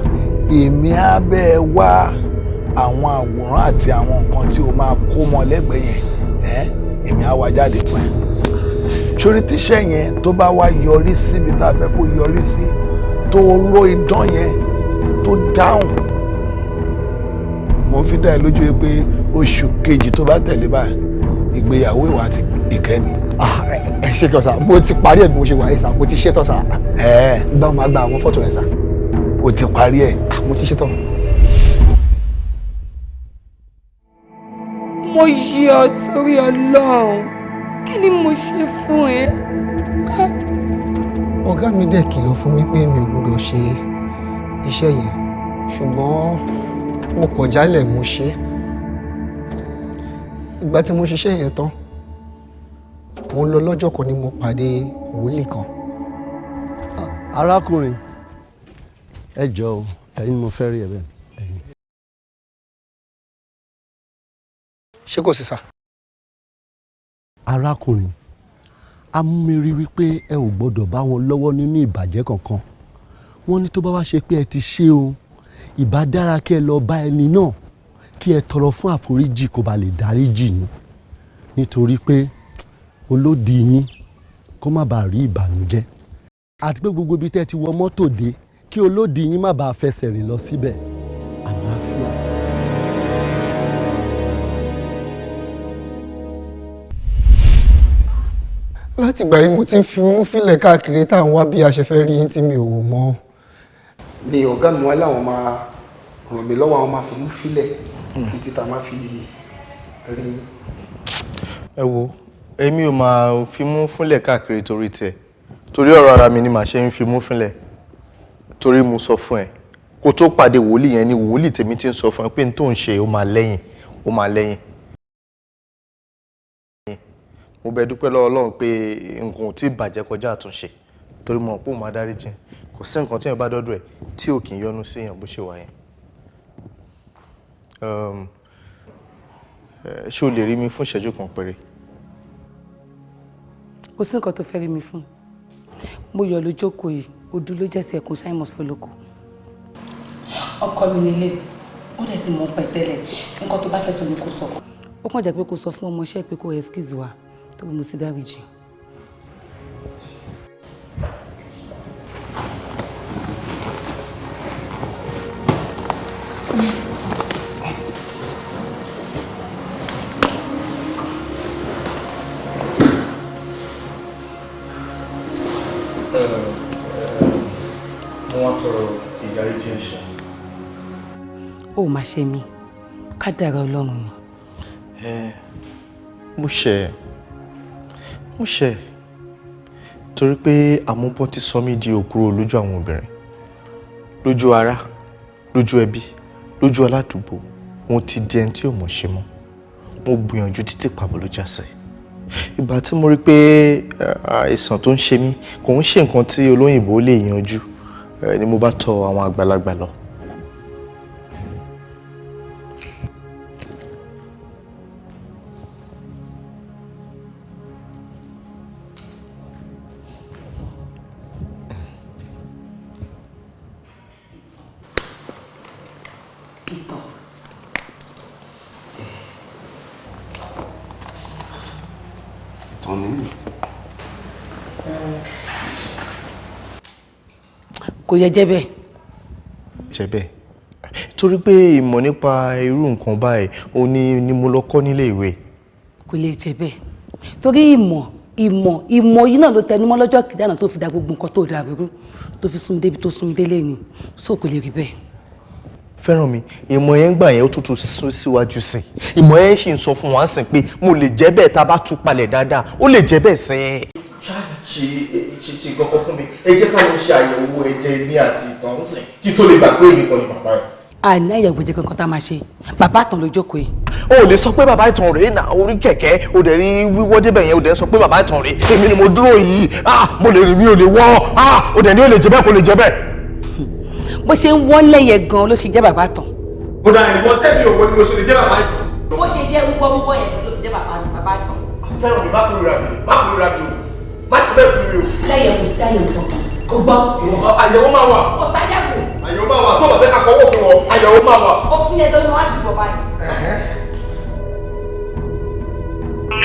Speaker 4: èmi á bẹ́ẹ̀ wá àwọn àwòrán àti àwọn nǹkan tí o máa kó mọ́ lẹ́gbẹ̀ẹ́ yẹn. Ẹ́ èmi á wá jáde fún ẹ. Sórí tíṣẹ́ yẹn tó bá wá yọrí síbi tá a fẹ́ kó yọrí sí, tó ró idán yẹn tó dáhùn, mo fi dá ẹ lójú pé oṣù kejì tó bá tẹ̀lé báyìí, ìgbéyàwó ìwà àti ìkẹ́ni.
Speaker 1: Ẹ ṣe gan sà, mo ti parí ẹ̀ bí mo ṣe wà yìí sà, mo ti ṣetán sà. Ìgbà wo máa gba àwọn fọ́tò yẹn sà?
Speaker 4: O ti parí ẹ̀?
Speaker 1: Mo ti ṣetán.
Speaker 2: Mo yí ọ torí Ọlọ́run, kí ni mo ṣe fún ẹ?
Speaker 1: Ọ̀gá mi dẹ̀ kìlọ̀ fún mi pé mi ò gbọdọ̀ ṣe iṣẹ́ yẹn, ṣùgbọ́n mo kọ̀ jálẹ̀ mo ṣe é. Ìgbà tí mo ṣiṣẹ́ yẹn tán, mo lọ lọ́jọ́ kan ni mo pàdé wòlíì kan.
Speaker 21: Arákùnrin, ẹ jọ̀ọ́, ẹ̀yin mo fẹ́ rí ẹ bẹ́ẹ̀. Ẹ̀yin.
Speaker 1: Ṣé kò sí sà?
Speaker 21: Arákùnrin, a mú mi rí wípé ẹ ò gbọ́dọ̀ bá wọn lọ́wọ́ nínú ìbàjẹ́ kankan. Wọ́n ní tó bá wá ṣe pé ẹ ti ṣe o, ìbá dára kí ẹ lọ bá ẹni náà kí ẹ tọrọ fún àforíjì kó ba lè dáríjì yín, nítorí pé olódi yín kó má bàa rí ìbànújẹ́, àti pé gbogbo ibi tẹ́ ti wọ mọ́tò dé kí olódi yín má bàa fẹsẹ̀ rìn lọ síbẹ̀. Àlàáfíà.
Speaker 1: Látìgbà yìí mo ti ń fi mú fílẹ̀ káàkiri tá à ń wá bí a ṣe fẹ́ rí yín tí mi ò mọ̀. Ni ọ̀gá mi wá láwọn máa ràn mí lọ́wọ́, àwọn máa fi mú fílẹ̀ títí tá a máa fi rí yín.
Speaker 22: Ẹ wo, èmi ò máa fi mú fúnlẹ̀ káàkiri torí tiẹ̀, torí ọ̀rọ̀ ara mi ni màá ṣe ń fi mú fúnlẹ̀, torí mo sọ fún ẹ kó tó pàdé wòlíì yẹn ni wòlíì tèmi ti ń sọ fún ẹ pé n tó ń ṣe ó máa lẹ́yìn, ó máa lẹ́yìn. Mo bẹ dúpẹ́ lọ́wọ́ Ọlọ́run pé nǹkan ò tí ì bàjẹ́ kọjá àtúnṣe, torí mo mọ̀ pé òun máa dáríjì. Kò sí nǹkan tí èèyàn bá dọ́dọ̀ ẹ̀ tí ò kì í yọnu sí èèyàn bó ṣe wà yẹn. Ṣé o lè rí mi fún ìṣẹ́jú kan péré?
Speaker 2: Kò sí nǹkan tó fẹ́ rí mi fún. Mo yọ̀ lójókòó yìí, odu ló jẹ́sẹ̀ ẹkùn Simons Foloko. Ọkọ mi nílé, ó dẹ̀ ti mọ̀ pẹ́ tẹ́lẹ̀, nǹkan tó bá fẹ́ sọ ni kò sọ. Ó kàn jẹ́ pé kò sọ fún ọmọọṣẹ́ pé kò excuse wa tó mo ti dáríjì.
Speaker 22: Mo wá tọrọ ìdáríjì ẹ̀ṣẹ̀.
Speaker 2: Ó máa ṣe mí, kádàrá Ọlọ́run ni.
Speaker 22: Mo ṣẹ̀, mo ṣẹ̀ torí pé àmúbọ́ ti sọ mí di òkúrò lójú àwọn obìnrin, lójú ará, lójú ẹbí, lójú aládùúgbò. Mo ti di ẹni tí ò mọ̀ ṣe mọ́. Mo gbìyànjú títí pàbó ló já sí. Ìgbà tí mo rí pé àìsàn tó ń ṣe mí kò ń ṣe nǹkan tí olóyìnbó lè yanjú, ni mo bá tọ̀ àwọn àgbàlagbà lọ.
Speaker 3: Ìtàn nìyí.
Speaker 2: Kò yẹ jẹ́ bẹ́ẹ̀.
Speaker 22: Jẹ́ bẹ́ẹ̀ torí pé ìmọ̀ nípa irú nǹkan báyìí òun ni mo lọ kọ́ nílé ìwé.
Speaker 2: Kò lè jẹ́ bẹ́ẹ̀ torí ìmọ̀ ìmọ̀ ìmọ̀ yìí náà ló tẹnumọ́ lọ́jọ́ kìdánà tó fi da gbogbo nǹkan tó da rúrú tó fi sún mi débi tó sún mi délé ni, so kò lè rí bẹ́ẹ̀.
Speaker 22: Fẹ́ràn mi, ìmọ̀ yẹn gbà yẹn ó tún tún sún síwájú sí i. Ìmọ̀ yẹn sì ń sọ fún wa sìn pé mo lè jẹ́ bẹ́ẹ̀ tá a bá tú palẹ̀ dáadáa, ó lè jẹ́ bẹ́ẹ̀ sìn. Ṣe ṣe ṣe kankan fún mi, ẹ jẹ́ ká lọ ṣe àyẹ̀wò ẹ̀jẹ̀ mi àti ìtàn ń sìn kí tó lè gbà pé èmi kọ́ ni bàbá yẹn.
Speaker 2: Àní àyẹ̀wò ẹ̀jẹ̀ kankan tá a máa ṣe, bàbá àtàn ló jókòó yìí.
Speaker 1: O ò lè sọ pé bàbá ìtàn rèé náà. Orí kẹ̀kẹ́ o dẹ̀ rí wíwọ́ débẹ̀ yẹn, o dẹ̀ sọ pé bàbá ìtàn rèé. Èmi ni mo dúró yìí. Ah, mo lè rìn, mi ò lè wọ́. Ah, o dẹ̀ ní o lè jẹ bẹ́ẹ̀, kò lè jẹ bẹ́ẹ̀.
Speaker 2: Bó ṣe ń wọ́n lẹ́yẹ gan-an ló ṣe jẹ́ bàbá àtàn.
Speaker 1: Ó dà, ìwọ tẹ́mi òwò ni mo ṣe lè jẹ́ bàbá ìtàn.
Speaker 2: Bó ṣe jẹ́ wíwọ́ wíwọ́ yẹn ló ṣe jẹ́ bàbá àtàn.
Speaker 1: Fẹ́ràn mi, má kórìíra mi, má kórìíra mi o, má ṣe bẹ́ẹ̀ fún mi o.
Speaker 2: Lẹ́yìn kò sí àyẹ̀wò kankan kò gbọ́.
Speaker 1: Àyẹ̀wò máa wà.
Speaker 2: Kò sáyẹ̀wò.
Speaker 1: Àyẹ̀wò máa wà tó bá fẹ́ ká fọwọ́ fún wọn, àyẹ̀wò máa wà.
Speaker 2: Ó fún yẹn lórí wọn á sì bọ̀ báyìí.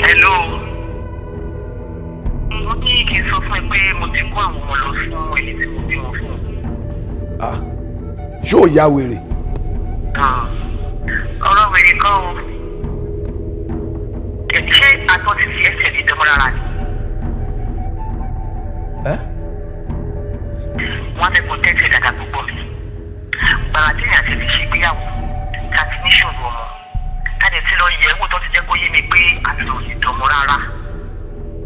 Speaker 5: Hello. Mo ní kí n sọ fún ẹ pé mo ti kó àwọn ọmọ lọ fún ẹni tí mo bí wọn fún.
Speaker 4: Ah, ṣé ò ya wèrè?
Speaker 5: Ọ̀rọ̀ wèrè kan o. Ṣé àtọ̀ ti fi ẹsẹ̀ ti dánmọ́ rárá ni?
Speaker 4: Ẹ́?
Speaker 5: Wọ́n á fẹ́ kó tẹ́tí ẹ̀ dáadáa gbogbo mi. Gbàrà tí èèyàn ti fi ṣègbéyàwó, ta ti níṣòro ọmọ. Ta dẹ̀ ti lọ yẹ̀ wò tó ti jẹ́ kó yé mi pé àti ò lè dánmọ́ rárá.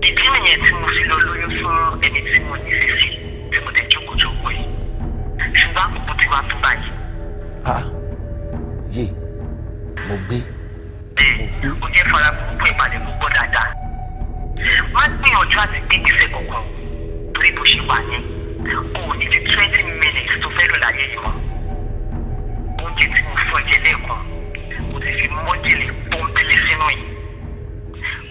Speaker 5: Ìdí nìyẹn tí mo fi lọ lóyún fún ẹni tí mo nífẹ̀ẹ́ sí tí mo dẹ̀ jókòó jókòó yìí. Ṣùgbọ́n àkókò ti wá tó báyìí.
Speaker 4: Ah, yé, mo gbé.
Speaker 5: Bẹ́ẹ̀, ó jẹ́ fara burúkú ìpàdé púpọ̀ dáadáa. Má gbìyànjú àti gbé ìgbésẹ̀ kankan torí bó ṣe wà yẹn, o ò ní ju 20 minutes tó fẹ́ lò láyé yìí mọ́. Oúnjẹ tí mo fún ẹ jẹ lẹ́ẹ̀kan, mo ti fi májèlé pọ́ńbélé sínú yìí.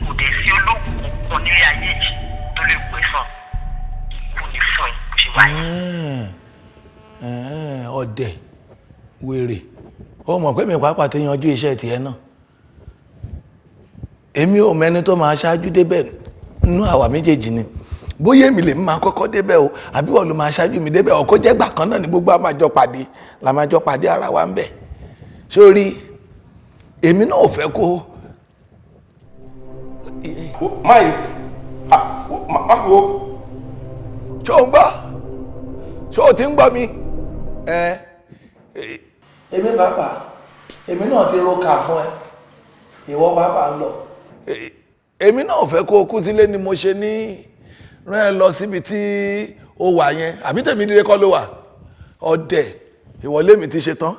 Speaker 5: Kò dé sí olóògùn kankan nílé ayé yìí tó lè wẹ̀ sàn. Ikú ni fún ẹ bó ṣe wà yẹn.
Speaker 4: Ẹ̀ẹ́n, ọ̀dẹ̀ wèrè, ó mọ̀ pé mi pàápàá ti yanjú iṣẹ́ tiẹ̀ náà. Èmi ò mẹ́ni tó máa ṣáájú débẹ̀ nínú àwa méjèèjì ni, bóyá èmi lè máa kọ́kọ́ débẹ̀ o, àbí wọ́n ló máa ṣáájú mi débẹ̀. Ọkọ jẹ́gbà kan náà ni gbogbo àmàjọ pàdé la máa jọ pàdé ara wa ń bẹ̀. Sórí èmi náà ò fẹ́ kó.
Speaker 3: Máyì, má kó.
Speaker 4: Ṣé o ń gbọ́? Ṣé o ti ń gbọ́ mi? Ẹ èmi pàápàá, èmi náà ti ro kà fún ẹ, ìwọ pàápàá ń lọ. Èmi náà ò fẹ́ kó o kú sílé ni mo ṣe ní rán ẹ lọ síbi tí o wà yẹn. Àbí tèmi dire kọ́ ló wà? Ọ̀dẹ̀ ìwọlé mi ti ṣe tán,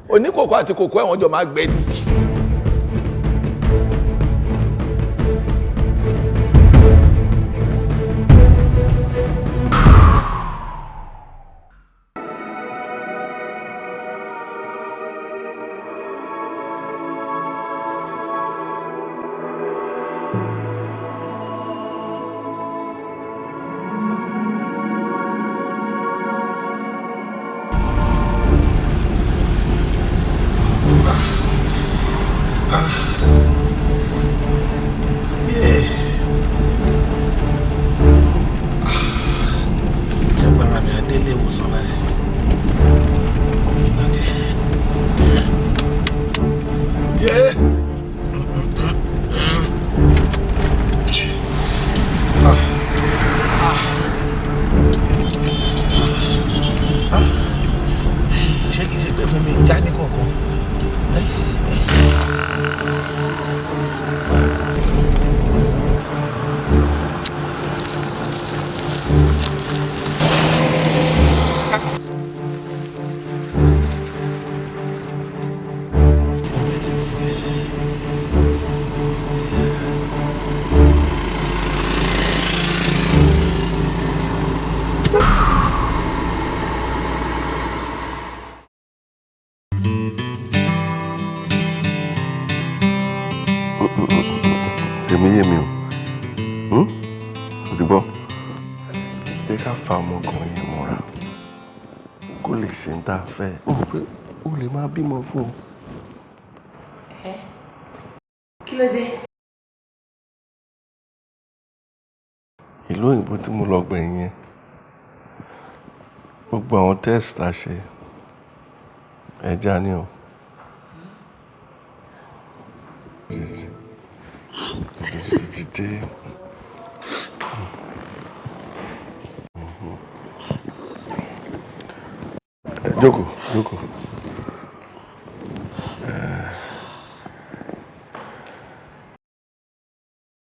Speaker 4: oníkòkò àti kòkó ẹ̀wọ̀n jọ máa gbẹ ni. Ṣàgbára mi adélé ìwòsàn báyìí láti yé. Ah. Ah. Ah. Ṣé kìí ṣe pé fún mi ń já ní kọ̀ọ̀kan?
Speaker 3: Tèmi yé mi o. O ti gbọ́. Jẹ́ ká fa ọmọkùnrin yẹn mọ́ra kó lè ṣe ń tá a fẹ́. Ó mọ̀ pé ó lè máa bímọ fún un.
Speaker 2: Kí ló dé?
Speaker 3: Ìlú òyìnbó tí mo lọ gbẹ̀yìn yẹn, gbogbo àwọn test tá a ṣe, ẹja ni o. Dìde. Jókòó, jókòó.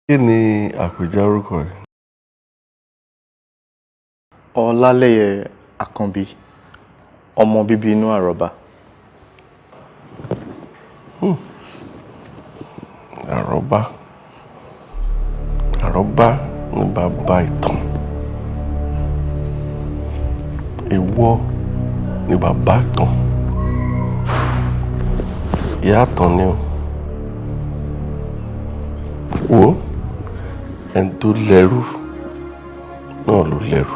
Speaker 3: Kí ni àpèjá orúkọ ẹ?
Speaker 22: Ọlálẹ́yẹ Àkànbí, ọmọ bíbí inú àrọ́bá.
Speaker 3: Àrọ́bá. Àrọ́bá ni bàbá ìtàn. Ìwọ ni bàbá ìtàn. Ìyá ìtàn ni o. Wò ó, ẹni tó lẹ́rú náà ló lẹ́rú.